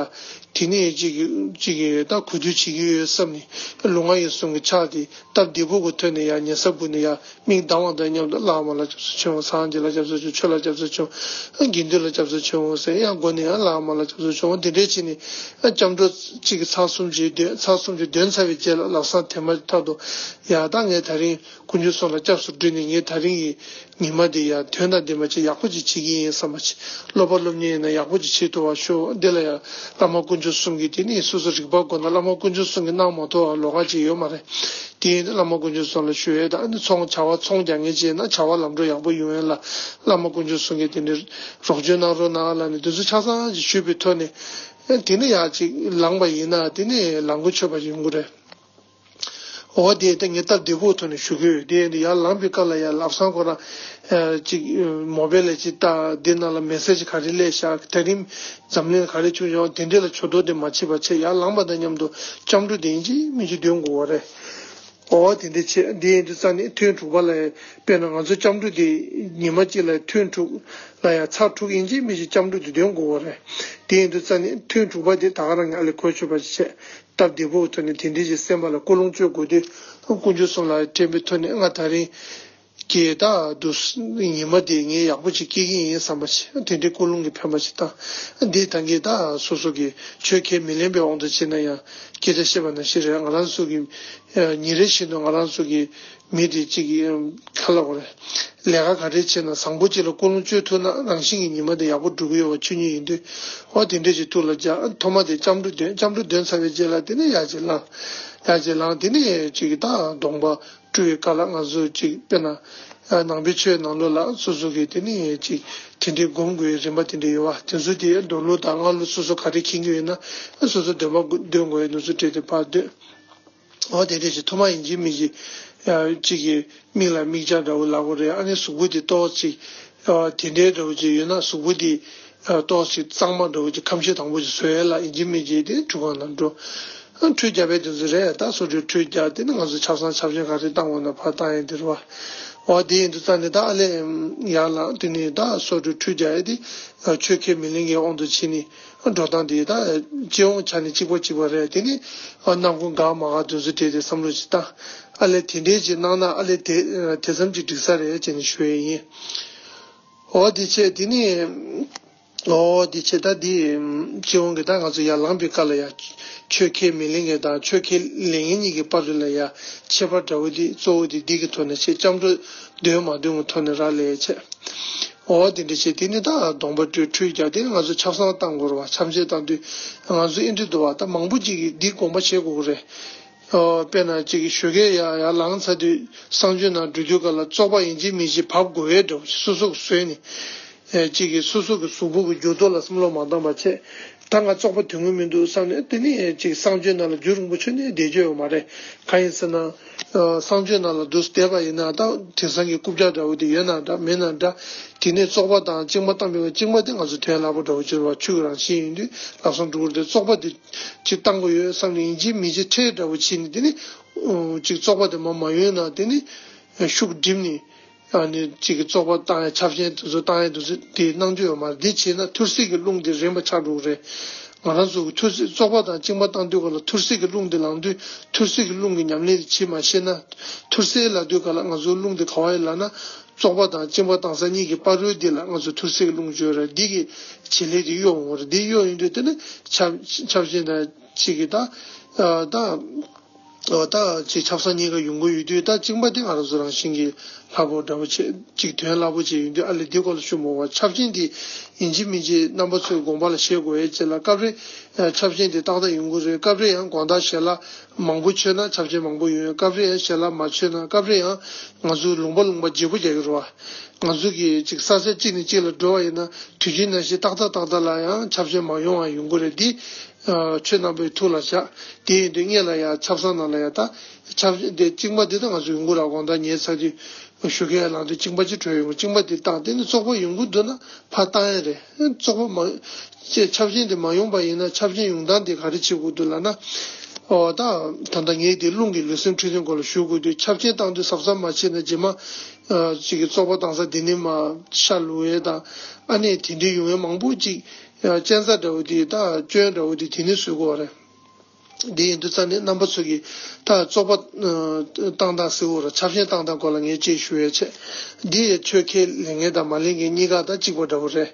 དེ་ནས་ཅིག་ཅིག་ད་གུས་འདུད་བྱེད་ཀྱི་ཡོད་བསམ་ནས་ལུས་ངག་ཡིད་གསུམ་གྱི་ཕྱག་དེ་སྟབས་བདེ་པོ་གི་ཐོག་ནས་ཡ་ཉལ་ས་སྦུག་ནས་ཡ་མིག་གདངས་པ་དང་མཉམ་དུ་བླ་མ་ལ་སྐྱབས་སུ་མཆིའོ། སངས་རྒྱས་ལ་སྐྱབས་སུ་མཆིའོ། ཆོས་ལ་སྐྱབས་སུ་མཆིའོ། དགེ་འདུན་ལ་སྐྱབས་སུ་མཆིའོ་ཟེར་ཡང་སྒོ་ནས་ཡང་བླ་མ་ལ་སྐྱབས་སུ་མཆིའོ། དེ་འདྲས་བྱས་ནས་སྐྱབས་འགྲོ་གཅིག་གི་ཚར་གསུམ་ཅིག་འདོན་ཚར་གསུམ་ཅིག་འདོན་ཚར་བའི་རྗེས་ལ་ལམ་སང་དེ་མ་ཐག་ཏུ་ཡ་ད་ངས་དེ་རིང་དཀོན་མཆོག་གསུམ་ལ་སྐྱབས་སུ་འགྲོ་ནས་ངས་དེ་རིང་གི་ཉི་མ་འདི་ཡང་དོན་དང་ལྡན་པ་ཅིག་ཡག་པོ་ཅིག་བྱེད་ཀྱི་ཡིན་བསམ་པ་ཅིག་སློབ་པ་སློབ་གཉེར་ཡིན་ན་ཡག་པོ་ཅིག་བྱེད་ཐུབ་པ་ཤོག་འདི་ལ་ཡང་བླ་མ་དཀོན་མཆོག་གསུམ་གྱི་དེ་ནི་སོ་སོ་རིག་པ་དགོས་ན་བླ་མ་དཀོན་མཆོག་གསུམ་གྱི་གནང་མ་ཐུབ་པ་ལོགས་ཀ་ཅིག་ཡོད་མ་རེད། དེ་ཡིན་དུས་བླ་མ་དཀོན་མཆོག་གསུམ་ལ་ཞུ་ཡས་དང་ཨ་ནི་ཚོང་བྱ་བ་ཚོང་རྒྱག་མཁན་ཅིག་ཡིན་ན་བྱ་བ་ལམ་འགྲོ་ཡག་པོ་ཡོང་ཡས་ལ་བླ་མ་དཀོན་མཆོག་གསུམ་གྱི་དེ་འདྲའི་རོགས་སྐྱོར་གནང་རོགས་གནང་ལབ་ནས་དེ་ཚོ་ཆ་ཚང་ཅིག་ཞུས་པའི་ཐོག་ནས་དེ་ནི་ཡག་ཅིག་ལངས་པ་ཡིན་ན་དེ་ནི་ལངས་གོ་ཆོད་པ་ཡོང་གི་རེད། འོ་དེ་ལྟ་ངས་སྟབས་བདེ་པོའི་ཐོག་ནས་ཞུ་གི་ཡོད། དེ་ཡིན་དུས་ཡར་ལངས་པའི་སྐབས་ལ་ཡར་ལམ་སང་ཁོ་རང་ཅིག་མོ་བེལ་ལ་ཅིག་ལྟ་འདི་ནང་ལ་མེ་སེ་ཇི་ག་རེ་སླེབས་ཤག་དེ་རིང་འཛམ་གླིང་ལ་ག་རེ་བྱུང་ཡོང་དེ་འདྲས་ལ་ཇུས་གཏོགས་དེ་མ་བྱེད་པ་བྱས་ཡར་ལངས་པ་དང་མཉམ་དུ་སྐྱབས་འགྲོ་དེ་ཡིན་གཅིག་མིན་གཅིག་འདོན་དགོས་པ་རེད། འོ་དེ་འདྲས་བྱས་འདི་ཡིན་དུས་རྩ་ནས་ཐུན་དྲུག་པ་ལ་དཔེར་ན་ང་ཚོ་སྐྱབས་འགྲོ་དེ་ཉི་མ་གཅིག་ལ་ཐུན་དྲུག་ལ་ཡང་ཚར་དྲུག་ཡིན་གཅིག་མིན་གཅིག་སྐྱབས་འགྲོ་དེ་འདོན་དགོས་པ་རེད། དེ་ཡིན་དུས་རྩ་ནས་ཐུན་དྲུག་པ་དེ་ད་ག་རང་གི་ཨ་ལས་གོ་ཆོད་པ་ཞིག་བྱས། སྟབས་བདེ་པོའི་ཐོག་ནས་དེ་འདྲའི་ཅིག་སེམས་པ་ལ་ཀུན་སློང་བཅོས་དགོས་དུས་དཀོན་མཆོག་གསུམ་ལ་དྲན་པའི་ཐོག་ནས་ང་ད་རིང་གི་ད་དུ་ཉི་མ་དེ་ངས་ཡག་པོ་ཅིག་སྐྱེལ་གྱི་ཡིན་བསམ་པ་ཞིག་དེ་འདྲའི་ཀུན་སློང་གི་འཕེན་པ་ཞིག་བཏང་། འདི་ད་གིན་ད་སོ་སོ་གི་ཆོས་ཁས་མི་ལེན་པའི་དབང་དུ་བྱས་ན་ཡང་སྐད་ཆ་བཤད་པ་ནང་བཞིན་རེད། ང་རང་ཚོ་གི་ཉིན་རེ་བཞིན་དུ་ང་རང་ཚོ་གི་མི་དེ་གཅིག་གིས་ཁ་ལ་གོ་རེད། ལས་ཀ་ག་རེ་བྱས་ན་བཟང་པོ་གཅིག་ལ་ཀུན་སློང་བཅོས་ཐུབ་ན་རང་བཞིན་གྱི་ཉི་མ་དེ་ཡག་པོ་འགྲོ་གི་ཡོད་པ་ཆོས་ཉིད་ཡིན་དུས། འོ་དེ་འདྲས་ཅིག་ཐུགས་ལ་འཇགས། ཐོག་མ་དེ་སྐྱབས་འགྲོ་འདོན། སྐྱབས་འགྲོ་འདོན་ཚར་བའི་རྗེས་ལ་དེ་ནས་ཡར་ཅིག་ལངས། ཡར་ཅིག་ལངས་དེ་ནས་ཅིག་ད་གདོང་པ་བཀྲུ་བའི་སྐབས་ལ་ང་ཚོ་ཅིག་དཔེར་ན་ནང་པའི་ཆོས་ནང་ལོགས་ལ་སོ་སོ་གི་དེ་ནས་ཅིག་དེ་འདྲའི་སྒོམ་དགོས་རིམ་པ་དེ་འདྲ་ཡོད་པ་དེ་ཚོ་དེ་མདོ་ལུགས་དང་སྔགས་ལུགས་སོ་སོ་ག་རེ་མཁྱེན་གྱི་ཡོད་ན་སོ་སོ་འདོན་པ་འདོན་དགོས་ཡ་དེ་ཚོ་བྲིས་ཏེ་ཕར་འདོན། འོ་དེ་འདྲ་ཞིག་ཐོག་མ་ཡིན་གཅིག་མིན་གཅིག་ཨ་གཅིག་གི་མིག་ལ་མིག་ཆ་འདྲ་བོ་ལབ་དགོས་རེད། ཨ་ནི་གཟུགས་པོ་དེ་ཏོག་ཅིག་ཨ་དེ་འདྲའི་འདྲ་བོ་ཅིག་ཡོད་ན་གཟུགས་པོ་དེ་ཨ་ཏོག་ཅིག་གཙང་མ་འདྲ་བོ་ཅིག་ཁམ་ཤས་དང་པོ་ཅིག་བཟོ་ཡས་ལ་ཡིན་གཅིག་མིན་གཅིག་དེ་ཁྲུས་ཁང་ནང་འགྲོ། ཨ་ཁྲུས་རྒྱག་པའི་དུས་ཚོད་རེད། ད་སོ་སོས་ཁྲུས་རྒྱག་དེ་ནི་ང་ཚོ་ཆབ་གསང་ཆབ་ཆེན་ག་རེ་བཏང་དགོས་ན་ཕར་བཏང་ཡས་དེ་རེད་བ། འོ་དེ་ཡིན་དུས་ཙང་ནས་ད་ཨ་ལས་ཡར་ལངས་དེ་ནས་ད་སོ་སོས་ཁྲུས་རྒྱག་ཡས་དེ་ཆོས་ཁས་མི་ལེན་མཁན་དབང་དུ་བྱས་ནས། འགྲོ་སྟངས་དེ་ད་སྤྱི་ཡོངས་ཆ་ནས་གཅིག་པ་གཅིག་པ་རེད། དེ་ནི་ཨ་ནམ་རྒྱུན་འགག་མ་འགག་དེ་ཚོ་དེ་དེ་བསམ་བློ་ཞིག་བཏང་། ཨ་ལས་དེ་འདྲས་ཅིག་གནང་ན་ཨ་ལས་དེ་དེ་ཙམ་ཅིག་འགྲིག་ས་རེད་ཅེས་ནས་ཞུ་ཡས་ཡིན། འོ་དེ་བྱས་དེ་ནི་ ཨོ་དེ་བྱས་ད་དེ་སྤྱི་ཡོངས་ཀྱི་ད་ང་ཚོ་ཡར་ལངས་པའི་སྐབས་ལ་ཡ་ཆོས་ཁས་མི་ལེན་མཁན་དང་ཆོས་ཁས་ལེན་མཁན་གཉིས་ཀྱི་བར་དུ་ལ་ཡ་ཁྱད་པར་འདྲ་བོ་དེ་གཙོ་བོ་དེ་འདི་གི་ཐོག་ནས་བྱས་སྐྱབས་འགྲོ་འདོན་མ་འདོན་གྱི་ཐོག་ནས་རག་ལས་བྱས། ཨོ་དེ་འདྲ་བྱས་དེ་ནི་ད་སྡོམ་པ་སྤྲོད་ཁྲུས་རྒྱག་དེ་ནི་ང་ཚོ་ཆབ་གསང་བཏང་དགོས་རེད་བ། ཆབ་ཆེན་བཏང་དུས་ང་ཚོ་ཨེ་འདྲ་འདུག་བ། ད་མང་པོ་ཅིག་གིས་འདི་དགོངས་པ་བཞེས་དགོས་ཀྱི་རེད། ཨོ་དཔེར་ན་གཅིག་གིས་ཞོགས་ཀས་ཡར་ཡར་ལངས་ཚར་དུས་གསང་སྤྱོད་ནང་འགྲོ་དུས་ག་ལ་བཙོག་པ་ཡིན་གཅིག་མིན་གཅིག་བབས་དགོས་པའི་འདྲ་བོ་ཞིག་སོ་སོ་གིས་བཟོས་ནས། ཨེ་གཅིག་གིས་སོ་སོ་གི་གཟུགས་པོ་གི་འགྱུར་ལྡོག་ལ་བསམ་བློ་མ་བཏང་བ་བྱས། ད་ང་བཙོག་པ་དོན་གྱི་མི་འདུག་བསམ་ནས་དེ་ནི་གཅིག་གསང་སྤྱོད་ནང་ལ་རྒྱུན་རིང་པོ་ཆོད་ནས་བསྡད་རྒྱུ་ཡོད་མ་རེད། གང་ཡིན་ཟེར་ན། ཨ་གསང་སྤྱོད་ནང་ལ་འདུག་བསྡད་པ་ཡིན་ན་ད་དེང་སང་གི་རྐུབ་བཀྱག་འདྲ་བོ་དེ་ཡོད་ན་འདྲ་མེད་ན་འདྲ། དེ་ནས་བཙོག་པ་དང་གཅིན་པ་བཏང་བའི་གཅིན་པ་དེ་ང་ཚོ་དོན་སླ་པོ་འདྲ་བོ་ཅིག་རེད་བ། ཆུ་གི་རང་བཞིན་ཡིན་དུས་ལག་སོང་འགྲོ་གི་རེད་དེ། བཙོག་པ་དེ་ཅིག་བཏང་དགོས་ཡོད་བསམ་ནས་ཡིན་གཅིག་མིན་གཅིག་ཁྲལ་འདྲ་བོ་བྱས་ནས་དེ་ནི་ཨོ་གཅིག་བཙོག་པ་དེ་མར་མ་ཡོང་ན་དེ་ནི་ཤུགས་སྒྲིམ་ནས། ཨ་ནི་གཅིག་གི་བཙོག་པ་བཏང་ཡ་ཆབ་ཆེན་དེ་ཚོ་བཏང་ཡ་དེ་ཚོ་དེ་གནང་རྒྱུ་ཡོད་མ་རེད། འདི་བྱས་ན་ཐུར་སེལ་གྱི་རླུང་དེ་རན་པ་ཆགས་འགྲོ་གི་རེད། ང་རང་ཚོ་གི་ཐུར་སེལ་བཙོག་པ་དང་གཅིན་པ་བཏང་དུས་ག་ལ་ཐུར་སེལ་གྱི་རླུང་དེ་ལངས་དུས་ཐུར་སེལ་གྱི་རླུང་གི་ཉམས་ལེན་དེ་བྱེད་མ་ཤེས་ན། ཐུར་སེལ་ལབ་དུས་ག་ལ་ང་ཚོ་རླུང་དེ་ག་བ་ཡིན་ལབ་ན། བཙོག་པ་དང་གཅིན་པ་བཏང་ས་གཉིས་ཀྱི་བར་དུ་འདི་ལ་ང་ཚོ་ཐུར་སེལ་གྱི་རླུང་བརྗོད་རེད། འདི་གི་བྱེད་ལས་དེ་གཡོ་འོང་བ་རེད། འདི་གཡོ་ཡིན་དུས་དེ་ནི་ཆབ་ཆབ་ཆེན་དང་གཅིག་གི་ད་ད། ཨོ་ད་ཅིག་ཆབ་གསང་གཉིས་ཀ་ཡོང་གི་ཡོད་དུས་ད་གཅིན་པ་དེ་ང་རང་ཚོ་རང་བཞིན་གྱིས་སླ་པོ་འདྲ་པོ་བྱས་ཅིག་དོན་སླ་པོ་བྱས་ཡོང་དུས། ཨ་ལས་འདི་སྐོར་ལ་ཞུ་མོ་བ། ཆབ་ཆེན་དེ་ཡིན་གཅིག་མིན་གཅིག་རྣམ་པ་ཚོའི་དགོངས་པ་ལ་བཞེས་དགོས་ཡས་ཅིག་ལ། སྐབས་རེ་ཆབ་ཆེན་དེ་ཏག་ཏག་ཡོང་གི་རེད། སྐབས་རེ་ཡང་དགོང་དག་ཞལ་ལག་མང་པོ་མཆོད་ན་ཆབ་ཆེན་མང་པོ་ཡོང་། སྐབས་རེ་ཡང་ཞལ་ལག་མ་མཆོད་ན། སྐབས་རེ་ཡང་ང་ཚོས་ལུང་པ་ལུང་པ་བརྗེ་པོ་རྒྱག་གི་རེད་བ། ང་ཚོ་གི་ཅིག་ས་ཆ་གཅིག་ནས་གཅིག་ལ་འགྲོ་བ་ཡིན་ན་དུས་རྒྱུན་ནང་བཞིན་ཏག་ཏག་ཏག་ཏག་ལ་ཡང་ཆབ་ཆེན་མ་ཡོང་བ་ཡོང་གི་རེད། འདི། ཨ་ཆོས་རྣམ་པའི་ཐུགས་ལ་བཞག་དེ་ཡིན་དུས་སྔོན་ལ་ཡ་ཆབ་གསང་ནང་ལ་ཡ་ད་ཆབ་དེ་གཅིན་པ་འདི་ད་ང་ཚོ་ཡོང་གི་ར། དགོང་དག་ཉལ་ཚར་དུས་ཞོགས་ཀས་ལངས་དུས་གཅིན་པ་ཅིག་བྲོས་ཡོང་གི། གཅིན་པ་འདི་བཏང་། དེ་ནི་བཙོག་པ་ཡོང་གི་འདུག་ན་ཕར་བཏང་ཡ་རེད། བཙོག་པ་མ་ཅེས་ཆབ་ཆེན་དེ་མ་ཡོང་པ་ཡིན་ན་ཆབ་ཆེན་ཡོང་སྟངས་དེ་ག་རེ་བྱེད་དགོས་འདུག་ལབ་ན། ཨོ་ད་ད་ལྟ་ངས་དེ་རླུང་གི་ལུས་སེམས་འཕྲོད་བསྟེན་སྐོར་ལ་ཞུ་དགོས་དུས། ཆབ་ཆེན་བཏང་དུས་གཟབ་གཟབ་མ་བྱས་ན་རྗེས་མ་ཨ་ཅིག་གི་བཙོག་པ་བཏང་ས་དེ་ནི་མ་ཤ་ལུ་ཡས་དང་ཨ་ནེ་དེ་འདྲའི་ཡོང་ཡས་མང་པོ་ཅིག་གཅན་ཚ་འདྲ་བོ་དེ་ད་སྐྱོན་འདྲ་བོ་དེ་དེ་ནས་བཟོས་དགོས་པ་རེད། འདི་ཡིན་དུས་ཙང་ནས་རྣམ་པ་ཚོ་གིས་ད་བཙོག་པ་ཨ་བཏང་སྟངས་ཟེར་དགོས་རེད། ཆབ་ཆེན་བཏང་སྟངས་སྐོར་ལ་ངས་ཅིག་ཞུ་ཡས་བྱས། འདི་ཡི་ཆོས་ཁས་ལེན་མཁན་དང་མ་ལེན་མཁན་གཉིས་ཀ་ད་གཅིག་པ་འདྲ་བོ་རེད།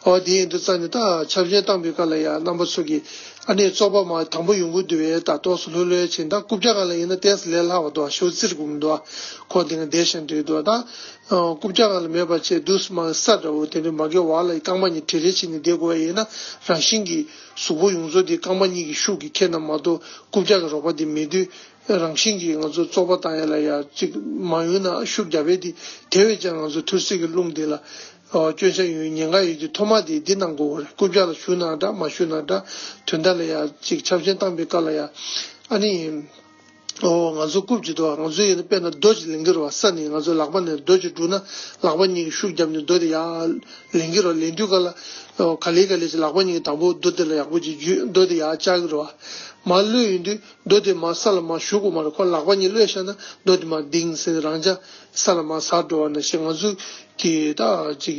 ཨོ་འདི་ཡིན་དུས་ཙང་ནས་ད་ཆབ་ཆེན་བཏང་པའི་སྐབས་ལ་ཡ་རྣམ་པ་ཚོ་གིས་ཨ་ནེ་བཙོག་པ་མ་དང་པོ་ཡོང་གི་འདུག་བས། ད་ཏོག་ཙམ་ལྷོད་ལྷོད་བྱས། ད་རྐུབ་བཀྱག་སྒང་ལ་ཡིན་ན་ཏོག་ཙམ་ལས་སླ་བ་འདུག་ཤོག་ཙིར་དགོས་མི་འདུག་ཁོ་འདི་ང་བསྡད་བཞིན་འདུག་ད། རྐུབ་བཀྱག་སྒང་ལ་མེད་པ་བྱས་དུས་མ་ས་འདྲ་བོ་དེ་འདྲ་མ་གི་བར་ལ་རྐང་པ་གཉིས་བྲེལ་བྲེལ་བྱས་ནས་བསྡད་དགོས་པ་ཡིན་ན། རང་བཞིན་གྱིས་གཟུགས་པོ་ཡོངས་རྫོགས་དེ་རྐང་པ་གཉིས་ཀྱི་ཤུགས་ཀྱིས་ཁྱེར་ན་མ་གཏོགས་རྐུབ་བཀྱག་གི་རོགས་པ་དེ་མེད་དུས། རང་བཞིན་གྱིས་ང་ཚོ་བཙོག་པ་བཏང་ཡ་ལ་ཡ་གཅིག་མ་ཡོང་ན་ཤུགས་རྒྱབ་པས་དེ་དེ་བས་ཀྱང་ང་ཚོ་ཐུར་སེལ་གྱི་རླུང་དེ་ལ་སྐྱོན་ཆ་ཡོང་ཉེན་ཁ་ཡོད་དུས། ཐོག་མ་དེ་འདི་གནང་དགོས་པ་རེད། རྐུབ་བཀྱག་ལ་ཞུགས་ན་འདྲ་མ་ཞུགས་ན་འདྲ། དོན་དག་ལ་ཡ་གཅིག་ཆབ་ཆེན་བཏང་པའི་སྐབས་ལ་ཡ་ཨ་ནི། ཨོ་ང་ཚོ་རྐུབ་ཀྱི་འདུག་ང་ཚོ་ཡིན་ན་དཔེར་ན་རྡོ་ཅིག་ལེན་གྱི་རེད་བ། ས་ནས་ང་ཚོ་ལག་པ་ནས་རྡོ་ཅིག་སྒྲུག་ན་ལག་པ་གཉིས་ཀྱིས་ཤུགས་བརྒྱབ་ནས་རྡོ་དེ་ཡར་ལེན་གྱི་རེད་བ། ལེན་དུས་ག་ལ་ཨོ་ག་ལེ་ག་ལེ་ཅིག་ལག་པ་གཉིས་ཀྱིས་དང་པོ་རྡོ་དེ་ལ་ཡག་པོ་ཅིག་འཇུས། རྡོ་དེ་ཡར་བཅག་གི་རེད་བ། མར་གློད་ཡོང་དུས་རྡོ་དེ་མར་ས་ལ་མར་ཞུགས་དགོས་མ་རེད། ཁོ་ལག་པ་གཉིས་གློད་བཞག་ན་རྡོ་དེ་མར་ལྡིང་ཟེར་ནས་རང་འཇགས་ས་ལ་མར་ཟག་འགྲོ་བ་ནང་བཞིན། ང་ཚོ་གི་ད་ཅིག་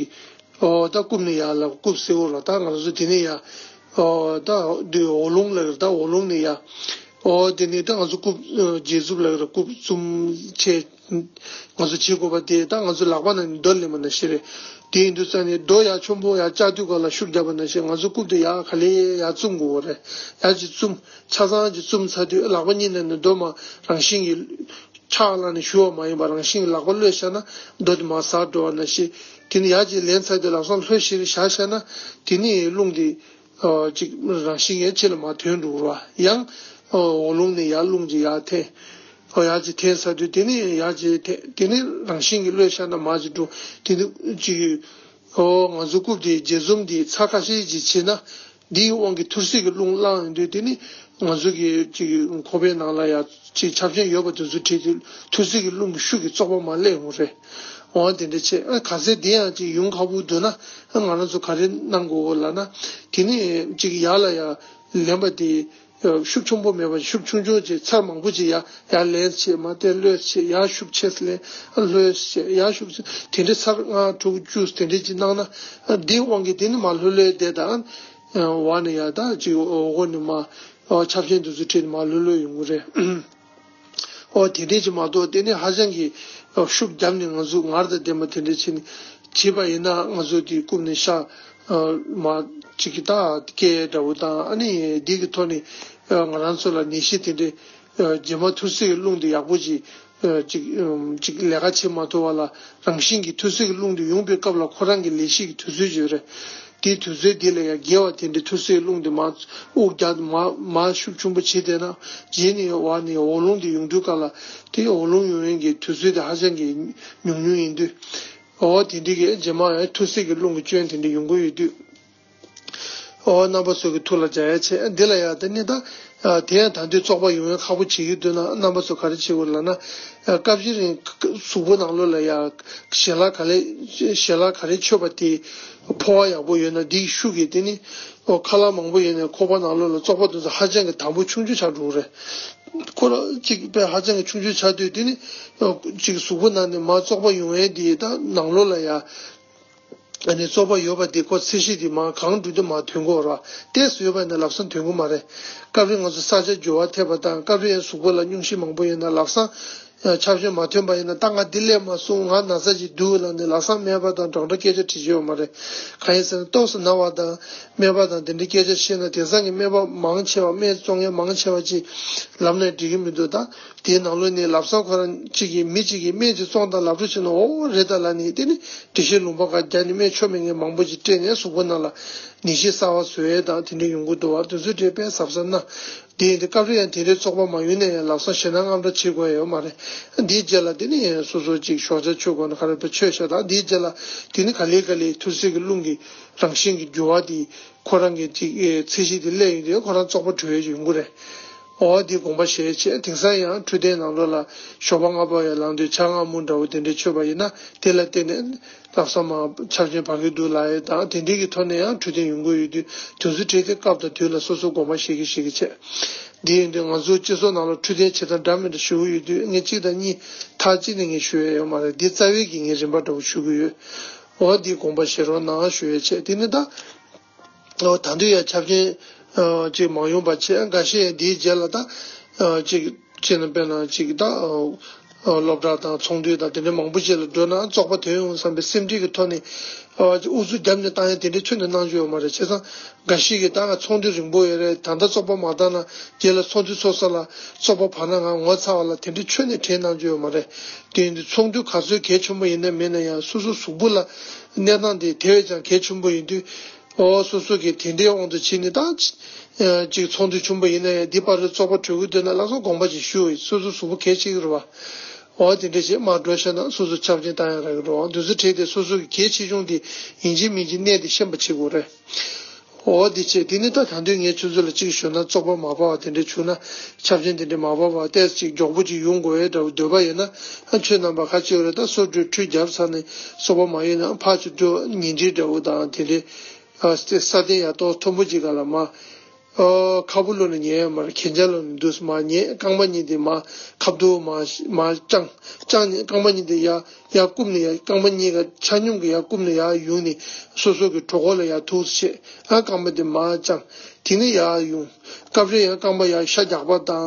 ཨོ་ད་རྐུབ་ནས་ཡར་ལ་རྐུབ་ཟེར་བ་ལ། ད་ང་ཚོ་དེ་ནས་ཡར་ཨོ་ད་འདི་འོག་རླུང་ལ་ད་འོག་རླུང་ནས་ཡར་ཨོ་དེ་ནས་ད་ང་ཚོ་རྐུབ་ཨ་རྗེས་བཙུབ་ལ་རྐུབ་བཙུམ་བྱས། ང་ཚོ་བྱེད་དགོས་པ་དེ་ད་ང་ཚོ་ལག་པ་ནང་ནས་རྡོ་ལེན་པ་ནང་བཞིན་རེད། དེ་ཡིན་དུས་ཙང་ནས་རྡོ་ཡར་ཆེན་པོ་ཡར་བཅག་དུས་ག་ལ་ཤུགས་རྒྱབ་པ་ནང་བཞིན་ང་ཚོ་རྐུབ་དེ་ཡར་ག་ལེ་ཡར་བཙུམ་དགོས་པ་རེད། ཡར་ཅིག་བཙུམ། ཆ་ཚང་ཅིག་བཙུམ་ཚར་དུས་ལག་པ་གཉིས་ནང་ནས་རྡོ་མར་རང་བཞིན་གྱིས་ཆག་ལངས་ནས་ཞུ་བ་མ་ཡིན་པར་རང་བཞིན་གྱིས་ལག་པ་གློད་བཞག་ན་རྡོ་དེ་མར་ཟག་འགྲོ་བ་ནང་བཞིན། དེ་ནས་ཡར་ཅིག་ལེན་ཚར་དུས་ལག་སོང་ལྷོད་ཤིག་བཞག་བཞག་ན་དེ་ནས་རླུང་དེ་ཨ་ཅིག་རང་བཞིན་གྱིས་ཕྱི་ལ་མར་ཐོན་འགྲོ་གི་རེད་བ། ཡང་ཨ་འོག་རླུང་ནས་ཡར་རླུང་ཅིག་ཡར་འཐེན། ཨོ་ཡར་ཅིག་འཐེན་ཚར་དུས་དེ་ནས་ཡར་ཅིག་འཐེན། དེ་ནས་རང་བཞིན་གྱིས་གློད་བཞག་ན་མར་ཅིག་འགྲོ། དེ་ནས་ཅིག་ཨོ་ང་ཚོ་རྐུབ་དེ་རྗེས་བཙུམ་དེ་ཚར་ཁ་ཤས་ཅིག་བྱས་ན་འདིའི་དབང་གིས་ཐུར་སེལ་གྱི་རླུང་ལངས་ཡོང་དུས། དེ་ནི་ང་ཚོ་གི་ཅིག་ཁོག་པའི་ནང་ལ་ཡ་ཅིག་ཆབ་ཆེན་ཡོད་པ་དེ་ཚོ་བྲིས་དུས་ཐུར་སེལ་གྱི་རླུང་གི་ཤུགས་ཀྱིས་བཙོག་པ་མར་སླེབས་ཡོང་རེད། འོ་དེ་འདྲ་བྱས། ཨ་ག་ཚད་འདི་ཡང་ཅིག་ཡོང་ཁག་པོ་འདུག་ན་ཨ་ང་རང་ཚོ་ག་རེ་གནང་དགོས་ལབ་ན། དེ་ནི་ཅིག་ཡར་ལ་ཡ་ལེན་པ་དེ་ཤུགས་ཆེན་པོ་མེད་པ། ཤུགས་ཆུང་ཆུང་བྱས། ཚར་མང་པོ་ཅིག་ཡར་ཡར་ལེན་བྱས། མར་དེ་གློད་བྱས། ཡར་ཤུགས་ཆེ་ཙམ་ལེན། ཨ་གློད་བྱས། ཡར་ཤུགས་ཆེ། དེ་འདྲ་ཚར་ལྔ་དྲུག་བཅུ་དེ་འདྲ་ཅིག་གནང་ན། ཨ་འདིའི་དབང་གིས་དེ་ནི་མར་ལྷོད་ལྷོད་བསྡད་དང་། ཨ་བ་ནི་ཡ་ད་ཅིག་འོག་སྒོ་ནས་མར་ཨ་ཆབ་ཆེན་དེ་ཚོ་ཁྲིད་ནས་མར་ལྷོད་ལྷོད་ཡོང་གི་རེད། ཨོ་དེ་འདྲས་ཅིག་མ་གཏོགས་དེ་ནི་ཧ་ཅང་གི་ཤུགས་བརྒྱབ་ནས་ང་ཚོ་ངར་དང་ལྡན་པ་དེ་འདྲས་བྱས་ནས་བྱས་པ་ཡིན་ན། ང་ཚོ་དེ་རྐུབ་ནས་ཤ་ མ་ཅིག་གི་ད་སྐད་འདྲ་བོ་དང་ཨ་ནི་འདི་གི་ཐོག་ནས་ང་རང་ཚོ་ལ་ནད་གཞི་དེ་འདྲའི་རྗེས་མ་ཐུར་སེལ་གྱི་རླུང་དེ་ཡག་པོ་ཅིག་ཅིག་ཅིག་ལས་ཀ་བྱེད་མ་ཐུབ་པ་ལ་རང་བཞིན་གྱིས་ཐུར་སེལ་གྱི་རླུང་དེ་ཡོང་པའི་སྐབས་ལ་ཁོ་རང་གི་ལས་གཞི་གི་དུས་ཚོད་ཅིག་ཡོད་རེད། དེའི་དུས་ཚོད་འདི་ལ་ཡང་འགལ་བ་དེ་འདྲའི་ཐུར་སེལ་གྱི་རླུང་དེ་མ་དབུགས་རྒྱག་མ་མ་ཤུགས་ཆེན་པོ་བྱེད་བསྡད་ན་རྗེས་ནས་བར་ནས་འོག་རླུང་དེ་ཡོང་དུས་སྐབས་ལ་དེ་འོག་རླུང་ཡོང་ཡས་ཀྱི་དུས་ཚོད་དེ་ཧ་ཅང་གི་ཉུང་ཉུང་ཡིན་དུས། འོ་དེ་འདྲའི་གི་རྗེས་མ་ཡང་ཐུར་སེལ་གྱི་རླུང་གི་སྐྱོན་དེ་འདྲ་ཡོང་གི་ཡོད་དུས། འོ་རྣམ་པ་ཚོ་གི་ཐུགས་ལ་འཇགས་ཡ་བྱས་འདི་ལ་ཡ་དེ་ནི་ད་དེ་ཡང་ད་དུང་བཙོག་པ་ཡོང་ཡ་ཁག་པོ་བྱེད་ཀྱི་འདུག་ན་རྣམ་པ་ཚོ་ག་རེ་བྱེད་དགོས་ལབ་ན། སྐབས་རེ་རིང་གཟུགས་པོ་ནང་ལོགས་ལ་ཡ་ཞལ་ལག་ག་ལེ་ཞལ་ལག་ག་རེ་མཆོད་པ་དེ་ཕོ་བ་ཡག་པོ་ཡོད་ན་འདིའི་ཤུགས་ཀྱིས་དེ་ནི་འོ་ཁ་ལག་མང་པོ་ཡོད་ནས་ཁོག་པ་ནང་ལོགས་ལ་བཙོག་པ་དེ་ཚོ་ཧ་ཅང་གི་དམ་པོ་ཆུང་ཆུང་ཆགས་འགྲོ་གི་རེད། ཁོ་རང་གཅིག་པའི་ཧ་ཅང་གི་ཆུང་ཆུང་ཆགས་དུས་དེ་ནི་གཅིག་གཟུགས་པོ་ནང་ནས་མར་བཙོག་པ་ཡོང་ཡས་དེ་ད་ནང་ལོགས་ལ་ཡ་ཨ་ནི་བཙོག་པ་ཡོད་པ་དེ་ཁོ་ཚད་གཞི་དེ་མར་གང་འགྲོ་དུས་མར་ཐོན་གྱི་ཡོད་རེད་བ། ཏོག་ཙམ་ཡོད་པ་ཡིན་ན་ལམ་སང་ཐོན་གྱི་མ་རེད། སྐབས་རེ་ང་ཚོ་ས་ཆ་འགྱུར་བ་ཐེབས་པ་དང་སྐབས་རེ་ཡང་གཟུགས་པོ་ལ་སྙུང་གཞི་མང་པོ་ཡོད་ན་ལམ་སང་ཆབ་ཆེན་མ་ཐོན་པ་ཡིན་ན་ད་ང་འདི་སླེབས་མ་སོང་ང་ན་ཚ་ཅིག་འདུག་ལབ་ནས་ལམ་སང་སྨན་པ་དང་ཌོག་ཊར་སྐད་ཆ་དྲི་རྒྱུ་ཡོད་མ་རེད། གང་ཡིན་ཟེར་ན་ཏོག་ཙམ་ན་བ་དང་སྨན་པ་དང་དེ་འདྲའི་སྐད་ཆ་བཤད་ན་དེང་སང་གི་སྨན་པ་མང་ཆེ་བ་སྨན་བཙོང་མཁན་མང་ཆེ་བ་ཅིག་ལབ་ནས་འགྲིག་གི་མི་འདུག་ད་དེའི་ནང་ལོགས་ནས་ལམ་སང་ཁོ་རང་གཅིག་གིས་མི་གཅིག་གིས་སྨན་ཅིག་བཙོང་དང་ལབ་འགྲོ་བྱས་ན་འོ་རེད་ད་ལབ་ནས་དེ་ནི་འགྲེལ་བཤད་ལུང་པ་ཁག་རྒྱག་ནས་སྨན་ཆོ་མེད་མཁན་མང་པོ་ཅིག་སྤྲད་ནས་གཟུགས་པོ་ནང་ལ་ནད་གཞི་གསར་བ་བཟོ་ཡས་དང་དེ་འདྲ་ཡོང་གི་འདུག་བ། དེ་ཚོའི་གྲས་དཔེ་གཟབ་གཟབ་གནང་། དེ་ཡིན་དུས་སྐབས་རེ་ཡང་དེ་འདྲའི་བཙོག་པ་མ་ཡོང་ན་ཡང་ལམ་སང་ཞེད་སྣང་དངངས་སྐྲག་བྱེད་དགོས་ཡ་ཡོད་མ་རེད། འདིའི་རྗེས་ལ་དེ་ནི་ཡང་སོ་སོ་ཅིག་ཞོགས་ཇ་མཆོད་དགོས་ན་ག་རེ་དཔེ་མཆོད་ཤག་དང་དེའི་རྗེས་ལ་དེ་ནི་ག་ལེ་ག་ལེ་ཐུར་སེལ་གྱི་རླུང་གི་རང་བཞིན་གྱི་འགྱུར་བ་དེ་ཁོ་རང་གི་ཅིག་ཚད་གཞི་དེ་སླེབས་ཡོང་དུས་ཁོ་རང་བཙོག་པ་བྲོས་ཡོང་གི་རེད། འོ་དེ་དགོངས་པ་བཞེས་བྱས་དེང་སང་ཡང་འཕྲོད་བསྟེན་ནང་ལོགས་ལ་ཞོགས་པ་སྔ་པོ་ཡར་ལངས་དུས་ཇ་མངར་མོ་འདྲ་བོ་དེ་འདྲ་མཆོད་པ་ཡིན་ན་དེ་ལ་བརྟེན་ནས་ལྷག་བསམ་མ་ཆབ་ཆེན་བར་གྱི་འདུག་ལ་ཡོད་དང་དེ་འདྲའི་གི་ཐོག་ནས་ཡང་འཕྲོད་བསྟེན་ཡོང་གི་ཡོད་དུས་དུས་ཚོད་བྲལ་ཏེ་སྐབས་དང་དུས་ལ་སོ་སོ་དགོངས་པ་བཞེས་ཀྱི་བཞེས་ཀྱི་བྱས། འདི་ཡིན་དུས་ང་ཚོ་སྤྱི་ཚོགས་ནང་ལ་འཕྲོད་བསྟེན་བྱེད་སྟངས་འདྲ་མི་འདྲ་ཞུ་གི་ཡོད་དུས་ངས་གཅིག་དང་གཉིས་མཐའ་གཅིག་ནས་ངས་ཞུ་ཡ་ཡོད་མ་རེད། འདི་རྩ་བའི་གི་ངས་རིམ་པ་འདྲ་བོ་ཞུ་གི་ཡོད། འོ་འདི་དགོངས་པ་བཞེས་རོགས་གནང་ཞུ་ཡ་བྱས་དེ་ནི་ད། ཨོ་ད་དུང་ཡང་ཆབ་ཆེན་ཨ་ཅིག་མ་ཡོང་པ་བྱས་འགའ་ཤས་ཡང་འདིའི་རྗེས་ལ་ད་ཨ་ཅིག་བྱས་ན་དཔེར་ན་ཅིག་ད་ཨ་སློབ་གྲྭ་དང་ཚོགས་འདུ་དང་དེ་འདྲ་མང་པོ་ཅིག་ལ་འགྲོ་ན་བཙོག་པ་ཐོན་ཡོང་བསམ་པའི་སེམས་ཁྲལ་གྱི་ཐོག་ནས་ཨ་ཅིག་ཨུ་ཚུགས་བརྒྱབ་ནས་བཏང་ཡ་དེ་འདྲ་ཁྱོན་ནས་གནང་རྒྱུ་ཡོད་མ་རེད། བྱས་ཙང་འགའ་ཞིག་གིས་ད་ང་ཚོགས་འདུ་རིང་པོ་ཡོད་རེད། ད་ལྟ་བཙོག་པ་མ་བཏང་ན་རྗེས་ལ་ཚོགས་འདུ་ཚོགས་ས་ལ་བཙོག་པ་བབས་ན་ང་ངོ་ཚ་བ་ལ་དེ་འདྲ་ཁྱོན་ནས་དྲན་གནང་རྒྱུ་ཡོད་མ་རེད། དེ་ཡིན་དུས་ཚོགས་འདུ་ག་ཚོད་གལ་ཆེན་པོ་ཡིན་ན་མིན་ན་ཡང་སོ་སོ་གཟུགས་པོ་ལ་གནས་སྟངས་དེ་དེ་བས་ཀྱང་གལ་ཆེན་པོ་ཡིན་དུས། ཨོ་སོ་སོ་གིས་དེ་འདྲའི་དབང་དུ་བྱས་ནས་ད་ཅིག་ཚོགས་འདུ་ཆུང་པོ་ཡིན་ན་ཡང་འདི་བར་དུ་བཙོག་པ་གྲོལ་གི་འདུག་ན་ལགས་སོ་དགོངས་པ་ཅིག་ཞུ། སོ་སོ་གཟུགས་པོ་གལ་ཆེ་གི་རེད་བ། ཨོ་དེ་འདྲ་བྱས་མར་འགྲོ་ཤེས་ན་སོ་སོ་ཆབ་ཆེན་བཏང་ཡ་རག་གི་རེད་བ། འདི་ཚོ་བྲིས་ཏེ་སོ་སོ་གི་གལ་ཆེ་ཆུང་དེ་ཡིན་གཅིག་མིན་གཅིག་གནས་དེ་ཤེས་པ་བྱེད་དགོས་རེད། ཨོ་དེ་བྱས་དེ་ནི་ད་ད་དུང་ངས་ཁྱོད་ཚོ་ལ་གཅིག་ཞུ་ན་བཙོག་པ་མ་བབས་པ་དེ་འདྲ་བྱུང་ན་ཆབ་ཆེན་དེ་འདྲ་མ་བབས་པ་ཏོག་ཙམ་ཅིག་མགྱོགས་པོ་ཅིག་ཡོང་དགོས་ཡ་འདྲ་བོ་འདོད་པ་ཡོད་ན་ཨ་ཁྱོད་རྣམ་པ་ཁ་ཅིག་ཡོད་རེད། ད་སོ་སོའི་ཁྲུས་བརྒྱབ་ཚར་ནས་བཙོག་པ་མ་ཡོང་ན་ཕར་ཚུར་འགྲོ་ཉལ་ཁྲི་འདྲ་བོ་དང་དེ་འདྲའི། ཨ་ས་སྟེང་ཡ་ཏོག་མཐོན་པོ་ཅིག་ག་ལ་མ། ཨ་ཁ་སྦུབ་ལོག་ནས་ཉལ་ཡ་མ་རེད། གན་རྐྱལ་ལོག་ནས་འདུག་སེ་མར་ཉལ། རྐང་པ་གཉིས་དེ་མར་ཁ་བསྡུ་མར་མར་བརྐྱངས། བརྐྱངས་ནས་རྐང་པ་གཉིས་དེ་ཡར་ཡར་བསྐུམ་ནས་ཡར་རྐང་པ་གཉིས་ཀ་ཆ་སྙོམས་ཀྱིས་ཡར་བསྐུམ་ནས་ཡར་ཡོང་ནས་སོ་སོ་གི་གྲོད་ཁོག་ལ་ཡར་ཐུག་སེ་བྱས། ཨ་རྐང་པ་དེ་མར་བརྐྱངས། དེ་ནས་ཡར་ཡོང་། སྐབས་རེ་ཡང་རྐང་པ་ཡར་ཤ་རྒྱགས་པ་དང་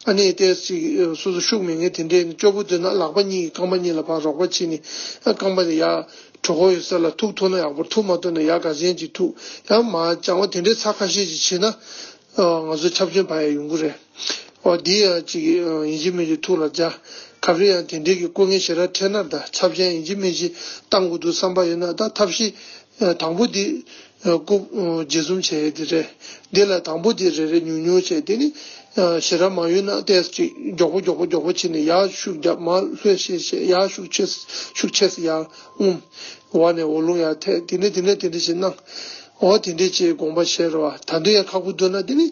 ཨ་ནི་ཏོག་ཙམ་སོ་སོ་ཤུགས་མེད་མཁན་དེ་འདྲས་ནས་སྐྱོ་པོ་འདུག་ན་ལག་པ་གཉིས་ཀྱིས་རྐང་པ་གཉིས་ལ་ཕར་རོགས་པ་བྱས་ནས་ཨ་རྐང་པ་དེ་ཡར། གྲོད་ཁོག་ཡོད་ས་ལ་ཐུག་ཐུབ་ན་ཡག་པོ་ཐུག་མ་ཐུབ་ན་ཡར་ག་ཟན་ཅིག་ཐུག་ཡང་མར་བརྐྱང་བ་དེ་འདྲའི་ཚར་ཁ་ཤས་ཅིག་བྱས་ན་ཨ་ང་ཚོ་ཆབ་ཆེན་བབས་ཡ་ཡོང་གི་རེད། ཨོ་འདི་ཡང་ཅིག་ཡིན་གཅིག་མིན་གཅིག་ཐུགས་ལ་འཇགས། ག་རེ་ཡང་དེ་འདྲའི་གི་སྐུ་ངལ་ཞེ་དྲག་འཕྲད་ན་ད་ཆབ་ཆེན་ཡིན་གཅིག་མིན་གཅིག་བཏང་དགོས་འདུག་བསམ་པ་ཡོད་ན་ད་ཐབས་ཤེས་དང་པོ་འདི་རྐུབ་འབྱེད་འཛུམ་བྱས་ཡ་དེ་རེད། འདི་ལ་དང་པོ་འདི་རེ་རེ་ཉུང་ཉུང་བྱས་དེ་ནི་ཞེ་དྲག་མ་ཡོད་ན་ཏོག་ཙམ་ཅིག་མགྱོགས་པོ་མགྱོགས་པོ་མགྱོགས་པོ་བྱས་ནས་ཡར་ཤུགས་རྒྱབ་མར་ལྷོད་ཤེས་བྱས་ཡར་ཤུགས་ཆེ་ཤུགས་ཆེ་ས་ཡར་ཨུམ། བ་ནས་འོག་རླུང་ཡར་ཐེག་དེ་ནས་དེ་ནས་དེ་འདྲ་ཞིག་གནང་། འོ་དེ་འདྲ་ཅིག་དགོངས་པ་བཞེས་རོགས། ད་དུང་ཡང་ཁག་པོ་འདུག་ན་དེ་ནི་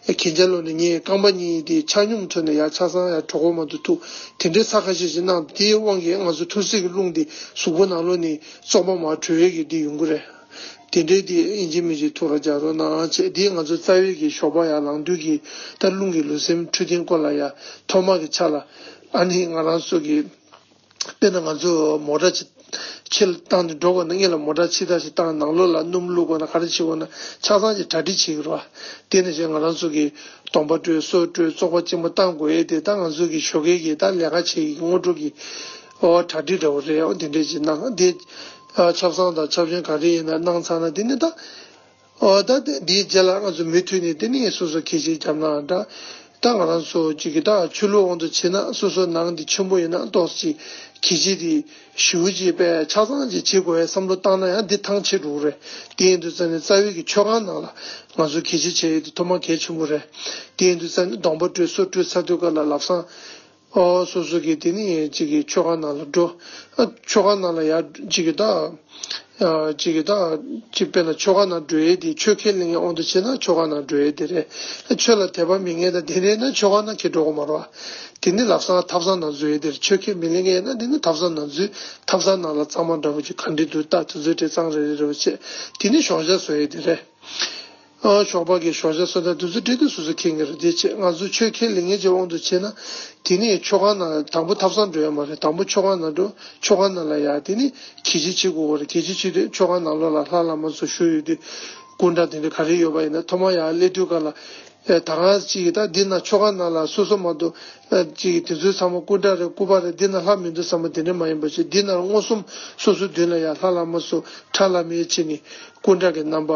གན་རྐྱལ་ལོག་ནས་ཉལ། རྐང་པ་གཉིས་དེ་ཆ་སྙོམས་ཐོག་ནས་ཡར་ཆ་ཚང་ཡར་གྲོད་ཁོག་མ་གཏོགས་ཐུག་དེ་འདྲའི་ཚར་ཁ་ཤས་ཤིག་གནང་། དེའི་དབང་གིས་ང་ཚོ་ཐུར་སེལ་གྱི་རླུང་དེ་གཟུགས་པོ་ནང་ལོགས་ནས་བཙོག་པ་མར་བྲོས་ཡས་ཀྱི་དེ་ཡོང་གི་རེད། དེ་འདྲའི་དེ་ཡིན་གཅིག་མིན་གཅིག་ཐུགས་ལ་འཇགས་རོགས་གནང་བྱས། དེ་ང་ཚོ་རྩ་བའི་གི་ཞོགས་པ་ཡར་ལངས་དུས་ཀྱི་ད་རླུང་གི་ལུས་སེམས་འཕྲོད་བསྟེན་སྐོར་ལ་ཡ་ཐོག་མ་གི་ཆ་ལ་ཨ་ནི་ང་རང་ཚོ་གི་དཔེར་ན་ང་ཚོ་མོ་ཊ་ཅིག་ཕྱི་ལ་བཏང་ནས་འགྲོ་དགོས་ན་སྔོན་ལ་མོ་ཊ་ཕྱི་ཐག་ཅིག་བཏང་ནང་ལོགས་ལ་སྣུམ་བླུགས་དགོས་ན་ག་རེ་བྱེད་དགོས་ན་ཆ་ཚང་ཅིག་གྲ་སྒྲིག་བྱེད་ཀྱི་རེད་བ། དེ་ནས་བྱས་ང་རང་ཚོ་གི་གདོང་པ་བཀྲུས་སོ་བཀྲུས་བཙོག་པ་གཅིན་པ་བཏང་དགོས་ཡས་དེ་ད་ང་ཚོ་གི་ཞོགས་ཀའི་གི་ད་ལས་ཀ་བྱེད་ཀྱི་དངོས་གྲུབ་ཀྱི་ཨོ་གྲ་སྒྲིག་འདྲ་བོ་རེད། ཨོ་དེ་འདྲས་ཅིག་གནང་དེ་ ཆབ་གསང་དང་ཆབ་ཆེན་ག་རེ་ཡིན་ན་གནང་ཚར་ན་དེ་ནི་ད། ཨོ་ད་དེ་འདིའི་རྗེས་ལ་ང་ཚོ་མུ་མཐུད་ནས་དེ་ནི་སོ་སོ་གད་ཕྱིས་བརྒྱབ་ན་འདྲ། ད་ང་རང་ཚོ་གཅིག་གི་ད་ཆོས་ལུགས་དབང་དུ་བྱས་ན་སོ་སོ་ནང་འདི་ཆེན་པོ་ཡིན་ན་ཏོག་ཙམ་གད་ཕྱིས་དེ་ཞེ་པོ་ཅིག་པས་ཆ་ཚང་ཅིག་བྱེད་དགོས་པའི་བསམ་བློ་བཏང་ན་ཡང་འདི་ཐང་ཆད་འགྲོ་གི་རེད། དེ་ཡིན་དུས་ཙང་ནས་རྩ་བའི་གི་མཆོད་ཁང་ནང་ལ་ང་ཚོ་གད་ཕྱིས་བྱེད་ཡས་དེ་ཐོག་མ་གལ་ཆེན་པོ་རེད། དེ་ཡིན་དུས་ཙང་ནས་སྡོང་པོ་སྤྲུལ་སོ་སྤྲུལ་ཚར་དུས་ག་ལ་ལབ་སང་། ཨོ་སོ་སོ་གི་དེ་ནི་གཅིག་གི་མཆོད་ཁང་ནང་ལ་འགྲོ། ཨ་མཆོད་ཁང་ནང་ལ་ཡར་གཅིག་གི་ད། ཨ་གཅིག་གི་ད། གཅིག་དཔེར་ན་མཆོད་ཁང་ནང་འགྲོ་ཡས་དེ་ཆོས་ཁས་ལེན་མཁན་དབང་དུ་བྱས་ན་མཆོད་ཁང་ནང་འགྲོ་ཡས་དེ་རེད། ཨ་ཆོས་ལ་དད་པ་མེད་མཁན་དང་དེ་རེད་ན་མཆོད་ཁང་ནང་ཁྱེད་འགྲོ་གི་མ་རེད་བ། དེ་ནི་ལབ་སང་ཐབ་ཚང་ནང་འཛུལ་ཡས་དེ་རེད། ཆོས་ཁས་མི་ལེན་མཁན་ཡིན་ན་དེ་ནི་ཐབ་ཚང་ནང་འཛུལ། ཐབ་ཚང་ནང་ལ་གཙང་མ་འདྲ་པོ་ཅིག་ག་འདྲ་འདུག་ལྟ། དེ་ཚོའི་གྲས་གཙང་རེ་རེ་རེ་བ་བྱས། དེ་ནི་ཞོགས་ཇ་བཟོ་ཡས་དེ་རེད། ཨ་ཞོགས་པ་གི་ཞོགས་ཇ་བཟོ་ལྟ་དུས་ཚོད་འགྲིག་དུས་སོ་སོ་ཁེངས་ཀྱི་རེད། དེ་བྱས་ང་ཚོ་ཆོས་ཁས་ལེན་མཁན་གྱི་དབང་དུ་བྱས་ན། དེ་ནས་མཆོད་ཁང་ནང་དང་པོ་ཐབ་ཚང་འགྲོ་ཡ་མ་རེད། དང་པོ་མཆོད་ཁང་ནང་འགྲོ། མཆོད་ཁང་ནང་ལ་ཡ་དེ་ནས་གད་ཕྱིས་བྱེད་དགོས་པ་རེད། གད་ཕྱིས་བྱེད་དུས་མཆོད་ཁང་ནང་ལོགས་ལ་ལྷ་བླ་མ་ཚོ་བཞུགས་ཡོད་དུས། སྐུ་འདྲ་དེ་འདྲ་ག་རེ་ཡོད་པ་ཡིན་ན་ཐོག་མ་ཡ་སླེབས་དུས་ག་ལ། ཨེ་ད་ག་ཅིག་ད་འདི་ན་མཆོད་ཁང་ནང་ལ་སོ་སོ་མ་གཏོགས་ཨེ་ཅིག་དེ་ཚོའི་ཚང་མ་སྐུ་འདྲ་རེད། སྐུ་པར་རེད། འདི་ན་ལྷ་མི་འདུག་བསམ་པ་དེ་འདྲ་མ་ཡིན་པ་བྱས། འདི་ན་མངོན་སུམ་སོ་སོའི་མདུན་ལ་ཡ་ལྷ་བླ་མ་ཚོ་ཁྲ་ལམ་མེ་བྱས་ནས་སྐུ་འདྲ་གི་རྣམ་པ།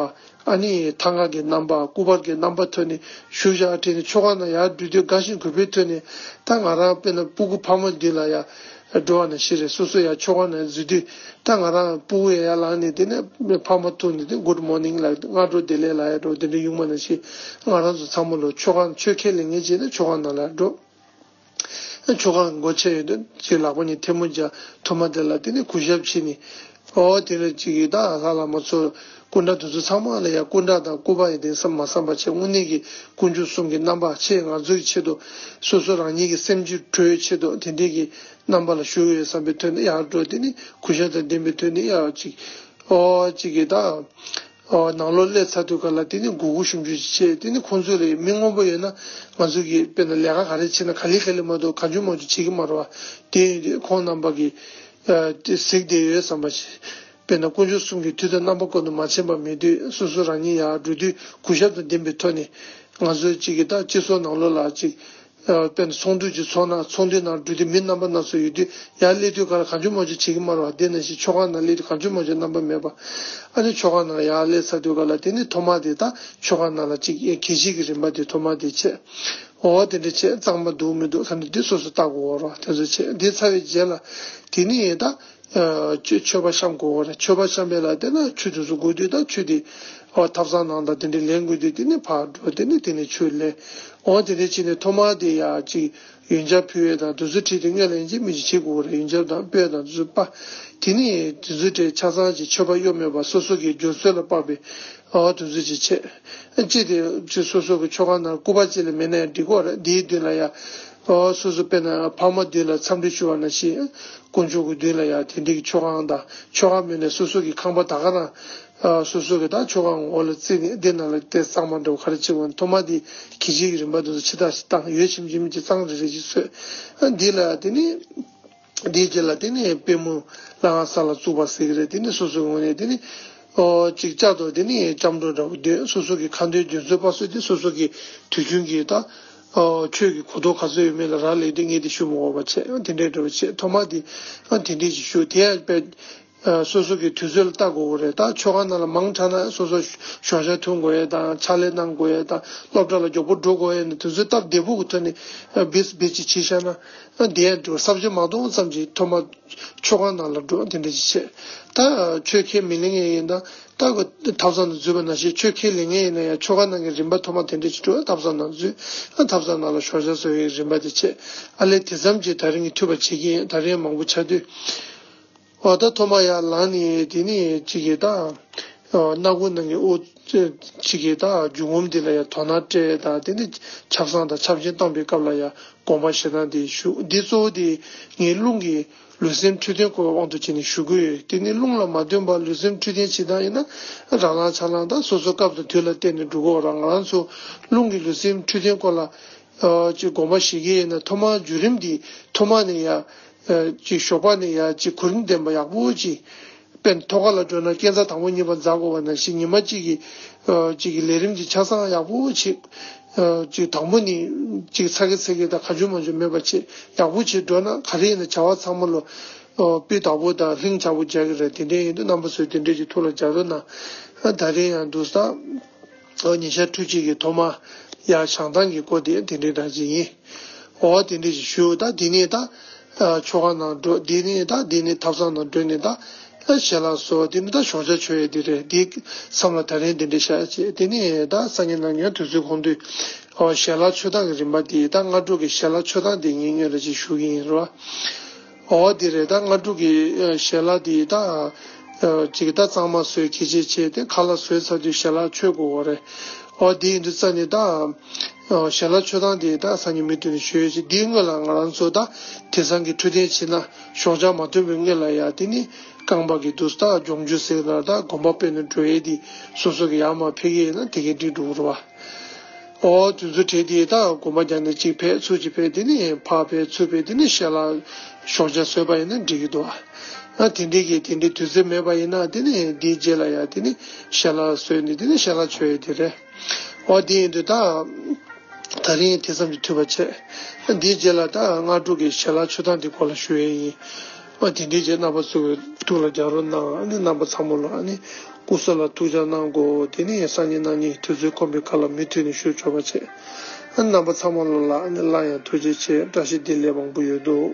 ཨ་ནི་ཐང་ག་གི་རྣམ་པ། སྐུ་པར་གྱི་རྣམ་པ་ཐོན་ནས་བཞུགས་བཞག་དྲན་ནས་མཆོད་ཁང་ནང་ཡར་འགྲོ་དུས་དགའ་ཞིང་གུས་པའི་ཐོག་ནས། ད་ང་རང་དཔེར་ན་སྤུ་གུ་ཕ་མ་མདུན་ལ་ཡ་འགྲོ་བ་ནང་བཞིན་རེད། སོ་སོ་ཡ་མཆོད་ཁང་ནང་འཛུལ་དུས་ད་ང་རང་སྤུ་གུ་ཡ་ཡར་ལངས་ནས་དེ་ནས་ཕ་མ་ཐུག་ནས་དེ་Good morning་ལབ། སྔ་དྲོ་བདེ་ལེགས་ལབ་ཡ་འགྲོ། དེ་འདྲ་ཡོང་བ་ནང་བཞིན་ང་རང་ཚོ་ཚང་མ་ལོ་མཆོད་ཁང་ཆོས་ཁས་ལེན་མཁན་བྱས་ན་མཆོད་ཁང་ནང་ལ་འགྲོ། མཆོད་ཁང་སྒོ་ཕྱེ་ཡོད་དུས་ཅིག་ལག་པ་གཉིས་ཐལ་མོ་སྦྱར། ཐོག་མ་དེ་ལ་དེ་ནས་གུས་ཞབས་བྱས་ནས། ཨོ་དེ་ལ་ཅིག་གིས་ད་ལྷ་བླ་མ་ཚོ་སྐུ་འདྲ་དེ་ཚོ་ཚང་མ་ལ་ཡ་སྐུ་འདྲ་དང་སྐུ་པར་ཡིན་དེ་བསམ་མ་བསམ་པ་བྱས། དངོས་གནས་ཀྱི་དཀོན་མཆོག་གསུམ་གྱི་རྣམ་པ་ཆེ། ང་ཚོའི་ཆེད་དུ་སོ་སོ་རང་ཉིད་ཀྱི་སེམས་རྒྱུད་གྲོལ་ཆེད་དུ་དེ་འདྲའི་གི་རྣམ་པ་ལ་བཞུགས་ཡོད་བསམ་པའི་ཐོག་ནས་ཡར་འགྲོ། དེ་ནས་གུས་ཞབས་དང་ལྡན་པའི་ཐོག་ནས་ཡར་ཅིག་ཨོ་ཅིག་གིས་ད། ཨོ་ནང་ལོགས་སླེབས་ཚར་དུས་ག་ལ་དེ་ནི་མགོ་སྒུར་ཞུམ་ཞུམ་ཅིག་བྱས། དེ་ནི་ཁོང་ཚོ་ལ་མི་མངོན་པོ་ཡོད་ན་ང་ཚོ་གིས་དཔེར་ན་ལས་ཀ་ག་རེ་བྱེད་ན་ག་ལེ་ག་ལེ་མ་གཏོགས་གང་བྱུང་མང་བྱུང་བྱེད་ཀྱི་མ་རེད་བ། དེ་ཡིན་དུས་ཁོང་རྣམ་པ་གིས་ཨ་དེ་གཟིགས་བསྡད་ཡོད་བསམ་པ་ཞིག་དཔེར་ན་དཀོན་མཆོག་གསུམ་གྱི་མཐུ་དང་རྣམ་པ་ཀུན་ཏུ་མ་ཕྱིན་པ་མེད་དུས་སོ་སོ་རང་ཉིད་ཡར་འགྲོ་དུས་གུས་ཞབས་དང་ལྡན་པའི་ཐོག་ནས་ང་ཚོ་གཅིག་གིས་ད་སྤྱི་ཚོགས་ནང་ལོགས་ལ་གཅིག་ཨ་དཔེར་ན་ཚོགས་འདུ་ཅིག་ཚོགས་ན་ཚོགས་འདུའི་ནང་འགྲོ་དུས་མི་རྣམ་པ་སྣ་ཚོགས་ཡོད་དུས་ཡར་སླེབས་དུས་ག་ལ་གང་བྱུང་མང་བྱུང་བྱེད་ཀྱི་མ་རེད་བ། དེ་ནང་བཞིན་མཆོད་ཁང་ནང་སླེབས་དུས་གང་བྱུང་མང་བྱུང་རྣམ་པ་མེད་པ། ཨ་ནི་མཆོད་ཁང་ནང་ལ་ཡར་སླེབས་ཚར་དུས་ག་ལ་དེ་ནི་ཐོག་མ་དེ་ད་མཆོད་ཁང་ནང་ལ་ཅིག་གད་ཕྱིས་ཀྱི་རིམ་པ་དེ་ཐོག་མ་དེ་བྱས། འོ་དེ་འདྲ་བྱས་གཙང་མ་འདུག་མི་འདུག་ས་འདི་དེ་སོ་སོ་ལྟ་དགོས་རེད། དེ་ཚོ་བྱས་འདི་ཚར་བའི་རྗེས་ལ་དེ་ནི་ད། མཆོད་མཆོད་པ་བཤམས་དགོས་པ་རེད། མཆོད་པ་བཤམས་པའི་ལ་དེ་ན་ཆུ་དེ་ཚོ་དགོས་དུས་ད་ཆུ་དེ་ཨོ་ཐབ་ཚང་ནང་དང་དེ་འདྲའི་ལེན་དགོས་དུས་དེ་ནས་ཕར་འགྲོ། དེ་ནས་དེ་ནས་ཆུ་ལེན། ཨོ་དེ་འདྲ་བྱས་ནས་ཐོག་མར་དེ་ཡ་གཅིག་ཡོན་ཆབ་ཕུལ་ཡས་དང་དེ་ཚོ་ཁྲིད་དེ་སྔོན་ལ་ཡིན་གཅིག་མིན་གཅིག་བྱེད་དགོས་པ་རེད། ཡོན་ཆབ་དང་སྤོས་དང་དེ་ཚོ་པ། དེ་ནས་དེ་ཚོ་གྲས་ཆ་ཚང་གཅིག་མཆོད་པ་གཡོ་མེད་པ་སོ་སོ་གི་སྦྱོར་ཚུལ་ལ་དཔག་པའི་ཨོ་དེ་ཚོ་གཅིག་བྱས། གཅིག་དེ་གཅིག་སོ་སོ་གི་མཆོད་ཁང་ནང་སྐུ་པར་གཅིག་ལས་མེད་ན་ཡང་འགྲིག་གི་རེད། དེའི་མདུན་ལ་ཡ། ཨོ་སོ་སོ་དཔེར་ན་ཕ་མ་མདུན་ལ་འཚམས་འདྲི་ཞུ་བ་ནང་བཞིན། དཀོན་མཆོག་གི་མདུན་ལ་ཡང་དེ་འདྲའི་གི་མཆོད་ཁང་དང་མཆོད་ཁང་མིན་ནས་སོ་སོ་གི་ཁང་པ་ད་ག་རང་། ཨ་སོ་སོ་གི་ད་མཆོད་ཁང་འོག་ལ་བརྩིས་ནས་དེ་ནང་ལ་དེ་གཙང་མ་འདྲ་བོ་ག་རེ་བྱེད་དགོས་ན་ཐོག་མ་དེ་གད་ཕྱིས་ཀྱི་རིམ་པ་དེ་ཚོ་ཕྱི་ཐག་ཞིག་བཏང་། ཡོད་ཆེམ་ཆེམ་གྱི་གཙང་རེ་རེ་ཞིག་བཟོས། ཨ་འདི་ལ་དེ་ནི། དེའི་རྗེས་ལ་དེ་ནི་པུས་མོ་ལྷ་ཁང་ས་ལ་བཙུགས་པ་ཟེར་གི་རེད། དེ་ནི་སོ་སོའི་ངོས་ནས་དེ་ནི། ཨོ་གཅིག་བཅའ་དོ་དེ་ནི་སྐྱབས་འགྲོ་འདྲ་བོ་འདོན། སོ་སོ་གི་ཁ་འདོན་རྒྱུན་སྲོལ་པ་སོ་དེ་སོ་སོ་གི་དུས་རྒྱུན་གྱི་ད། ཨོ་ཆོས་ཀྱི་གོ་རྟོགས་ག་ཚོད་ཡོད་མེད་ལ་རག་ལས་དུས་ངས་དེ་ཞུ་མི་དགོས་པ་བྱས། དེ་འདྲའི་འདྲ་བོ་བྱས། ཐོག་མ་དེ་ཨ་དེ་འདྲའི་ཞིག་ཞུ། དེ་ཡང་དཔེ་ཨ་སོ་སོ་གི་དུས་ཚོད་ལ་ལྟ་དགོས་པ་རེད། ད་མཆོད་ཁང་ནང་ལ་མང་དྲགས་ན་སོ་སོ་ཞོགས་ཇ་འཐུང་དགོས་ཡས་དང་ཕྱག་ལས་གནང་དགོས་ཡས་དང་སློབ་གྲྭ་ལ་མགྱོགས་པོ་འགྲོ་དགོས་ཡས་ནི་དུས་ཚོད་སྟབས་བདེ་པོ་གི་ཐོག་ནས་ཨ་བིས་བིས་ཅིག་བྱས་བཞག་ན་ཨ་དེ་ཡང་འགྲོ་ས་བཅད་མ་གཏོང་ཙམ་གྱིས་ཐོག་མ། མཆོད་ཁང་ནང་ལ་འགྲོ་དེ་འདྲ་ཞིག་བྱེད། ད་ཆོས་ཁས་མི་ལེན་མཁན་ཡིན་ན་ད་གོ་ཐབ་ཚང་དུ་འཛུལ་བ་ནང་བཞིན་ཆོས་ཁས་ལེན་མཁན་ཡིན་ན་ཡང་མཆོད་ཁང་ནང་གི་རིམ་པ་ཐོག་མ་དེ་འདྲ་ཞིག་འགྲོ། ཐབ་ཚང་ནང་འཛུལ། ཨ་ཐབ་ཚང་ནང་ལ་ཞོགས་ཇ་བཟོ་བའི་རིམ་པ་དེ་བྱེད། ཨ་ལས་དེ་ཙམ་གྱིས་ད་རིང་གི་ཐུབ་པ་བྱེད་ཀྱི་ཡིན། ད་རིང་མང་པོ་ཆགས་དུས། འོ་ད་ཐོག་མ་ཡར་ལངས་ནས་དེ་ནས་གཅིག་གིས་ད་སྣ་ཁུང་ནང་གི་དབུགས་གཅིག་གིས་ད་རྒྱུ་ངོམ་འདི་ལ་ཡང་དོ་སྣང་སྤྲད་དང་དེ་ནས་ཆབ་གསང་དང་ཆབ་ཆེན་བཏང་པའི་སྐབས་ལ་ཡང་དགོངས་པ་བཞེས་སྟངས་དེ་ཞུ། འདི་གཙོ་བོ་དེ་ངའི་རླུང་གི་ལུས་སེམས་འཕྲོད་བསྟེན་སྐོར་དབང་དུ་བྱས་ནས་ཞུ་གི་ཡོད། དེ་ནི་རླུང་ལ་མ་བརྟེན་པར་ལུས་སེམས་འཕྲོད་བསྟེན་བྱེད་སྟངས་ཡིན་ན་རང་ལངས་ཆ་ལངས་དང་སོ་སོ་སྐབས་དང་དུས་ལ་བརྟེན་ནས་འགྲོ་གི་ཡོད་རེད། ང་རང་ཚོ་རླུང་གི་ལུས་སེམས་འཕྲོད་བསྟེན་སྐོར་ལ་ཨ་ཅིག་དགོངས་པ་བཞེས་ཀྱི་ཡིན་ན་ཐོག་མར་བརྒྱུད་རིམ་འདི་ཐོག་མ་ནས་ཡ་ཨ་ཅིག་ཞོགས་པ་ནས་ཡ་ཅིག་གོ་རིམ་ལྡན་པ་ཡག་པོ་ཅིག་དཔེར་ན་ཐོག་ཁ་ལ་འགྲོ་ན་སྐས་འཛེག་དང་པོ་གཉིས་པ་འཛེག་དགོས་པ་ནང་བཞིན་ཉི་མ་གཅིག་གི་ཨ་གཅིག་གི་ལས་རིམ་གྱི་ཆ་ཚང་ཡག་པོ་བྱེད། ཨ་གཅིག་དང་པོ་ནི་གཅིག་ཚ་གི་ཚ་གི་དང་གང་བྱུང་མང་བྱུང་མེད་པ་བྱེད། ཡག་པོ་བྱེད་འགྲོ་ན་ག་རེ་ཡིན་ན་བྱ་བ་ཚང་མ་ལོ་ སྤུས་དག་པོ་དང་ལྷིང་འཇགས་པོ་རྒྱག་གི་རེད། དེ་འདྲ་ཡིན་དུས་རྣམ་པ་ཚོས་དེ་འདྲ་ཅིག་ཐུགས་ལ་འཇགས་རོགས་གནང་། ད་རེས་ཡང་འདུག་ས། ཉིན་ཞག་ཕྲུགས་གཅིག་གི་ཐོག་མ་ཡར་བྱང་ཐང་གི་སྐོར་དེ་དེ་འདྲའི་འདྲ་ཅིག་ཡིན། འོ་དེ་འདྲ་ཞིག་ཞུ། ད་དེ་ནས་ད་ཆོ་ག་ནང་འགྲོ། དེ་ནས་ད་དེ་ནས་ཐབ་ཚང་ནང་འགྲོ་ནས་ད་ཞལ་ལག་བཟོ། དེ་ནས་ད་ཞོགས་ཇ་མཆོད་ཡས་དེ་རེད། དེ་མཚམས་ལ་ད་རིང་དེ་འདྲ་བཞག་བྱས། དེ་ནས་ད་སང་ཉིན་གནངས་ཉིན་དུས་ཚོད་ཁོམ་དུས་ཞལ་ལག་མཆོད་སྟངས་ཀྱི་རིམ་པ་དེ། ད་སྔ་དྲོ་གི་ཞལ་ལག་མཆོད་སྟངས་དེ་ངས་སྔོན་ལ་ཅིག་ཞུ་གི་ཡིན་རོ། འོ་དེ་རེད། ད་སྔ་དྲོ་གི་ཨ་ཞལ་ལག་དེ་ད་ཨ་ཅིག་ད་གཙང་མ་བཟོས། ཁེ་ཆེ་བྱས་ཏེ་ཁ་ལག་བཟོས་ཚར་དུས་ཞལ་ལག་མཆོད་དགོས་པ་རེད། འོ་དེ་ཡིན་དུས་ཙ་ནས་ད་ཨ་ཞལ་ལག་མཆོད་སྟངས་དེ་ད་སང་ཉིན་མུ་མཐུད་ནས་ཞུ་ཡས་ཅིག་དེའི་སྔོན་ལ་ང་རང་ཚོ་ད་དེང་སང་གི་འཕྲོད་བསྟེན་བྱས་ན་ཞོགས་ཇ་མ་འཐུང་བའི་སྔོན་ལ་ཡ་དེ་ནི་རྐང་པ་གི་འདུག་ད་སྦྱོང་རྒྱུ་ཟེར་ན་ད་གོམ་པ་སྤོས་ནས་འགྲོ་ཡས་དེ་སོ་སོ་གི་ཡར་མར་ཕེབས་ཀྱི་ཡིན་ན་དེ་གས་འགྲིག་འགྲོ་གི་རེད་བ། འོ་དུས་ཚོད་བྲལ་དེ་ད་གོམ་པ་རྒྱག་ནས་གཅིག་ཕེབས་ཚུར་གཅིག་ཕེབས། དེ་ནས་ཕར་ཕེབས་ཚུར་ཕེབས། དེ་ནས་ཞལ་ལག་ཞོགས་ཇ་བཟོས་པ་ཡིན་ན་འགྲིག་གི་འདུག་ཨ། དེ་འདྲའི་གི་དེ་འདྲའི་དུས་ཚོད་མེད་པ་ཡིན་ན་དེ་ནས་དེའི་རྗེས་ལ་ཡ་དེ་ནས་ཞལ་ལག་བཟོས་ནས་དེ་ནས་ཞལ་ལག་མཆོད་ཡས་དེ་རེད། འོ་དེ་ཡིན་དུས་ད་ད་རིང་དེ་ཙམ་གྱིས་འཐུས་པ་བྱས། དེའི་རྗེས་ལ་ད་སྔ་དྲོ་གི་ཞལ་ལག་མཆོད་སྟངས་དེ་སྐོར་ལ་ཞུ་ཡས་ཡིན། ཨ་དེ་འདྲའི་རྗེས་རྣམ་པ་ཚོས་ཐུགས་ལ་འཇགས་རོགས་གནང་། ཨ་ནི་རྣམ་པ་ཚང་མ་ལ་ཨ་ནི་སྐུ་གཟུགས་ལ་ཐུགས་ཅག་གནང་དགོས། དེ་ནས་སང་ཉིན་གནངས་ཉིན་དུས་ཚོད་ཁོམ་པའི་ཁ་ལ་མུ་མཐུད་ནས་ཞུ་ཆོག་པ་བྱས། ཨ་རྣམ་པ་ཚང་མ་ལ་ཨ་ནི་སླར་ཡང་ཐུགས་རྗེ་ཆེ། བཀྲ་ཤིས་བདེ་ལེགས་མང་པོ་ཡོད་དོ།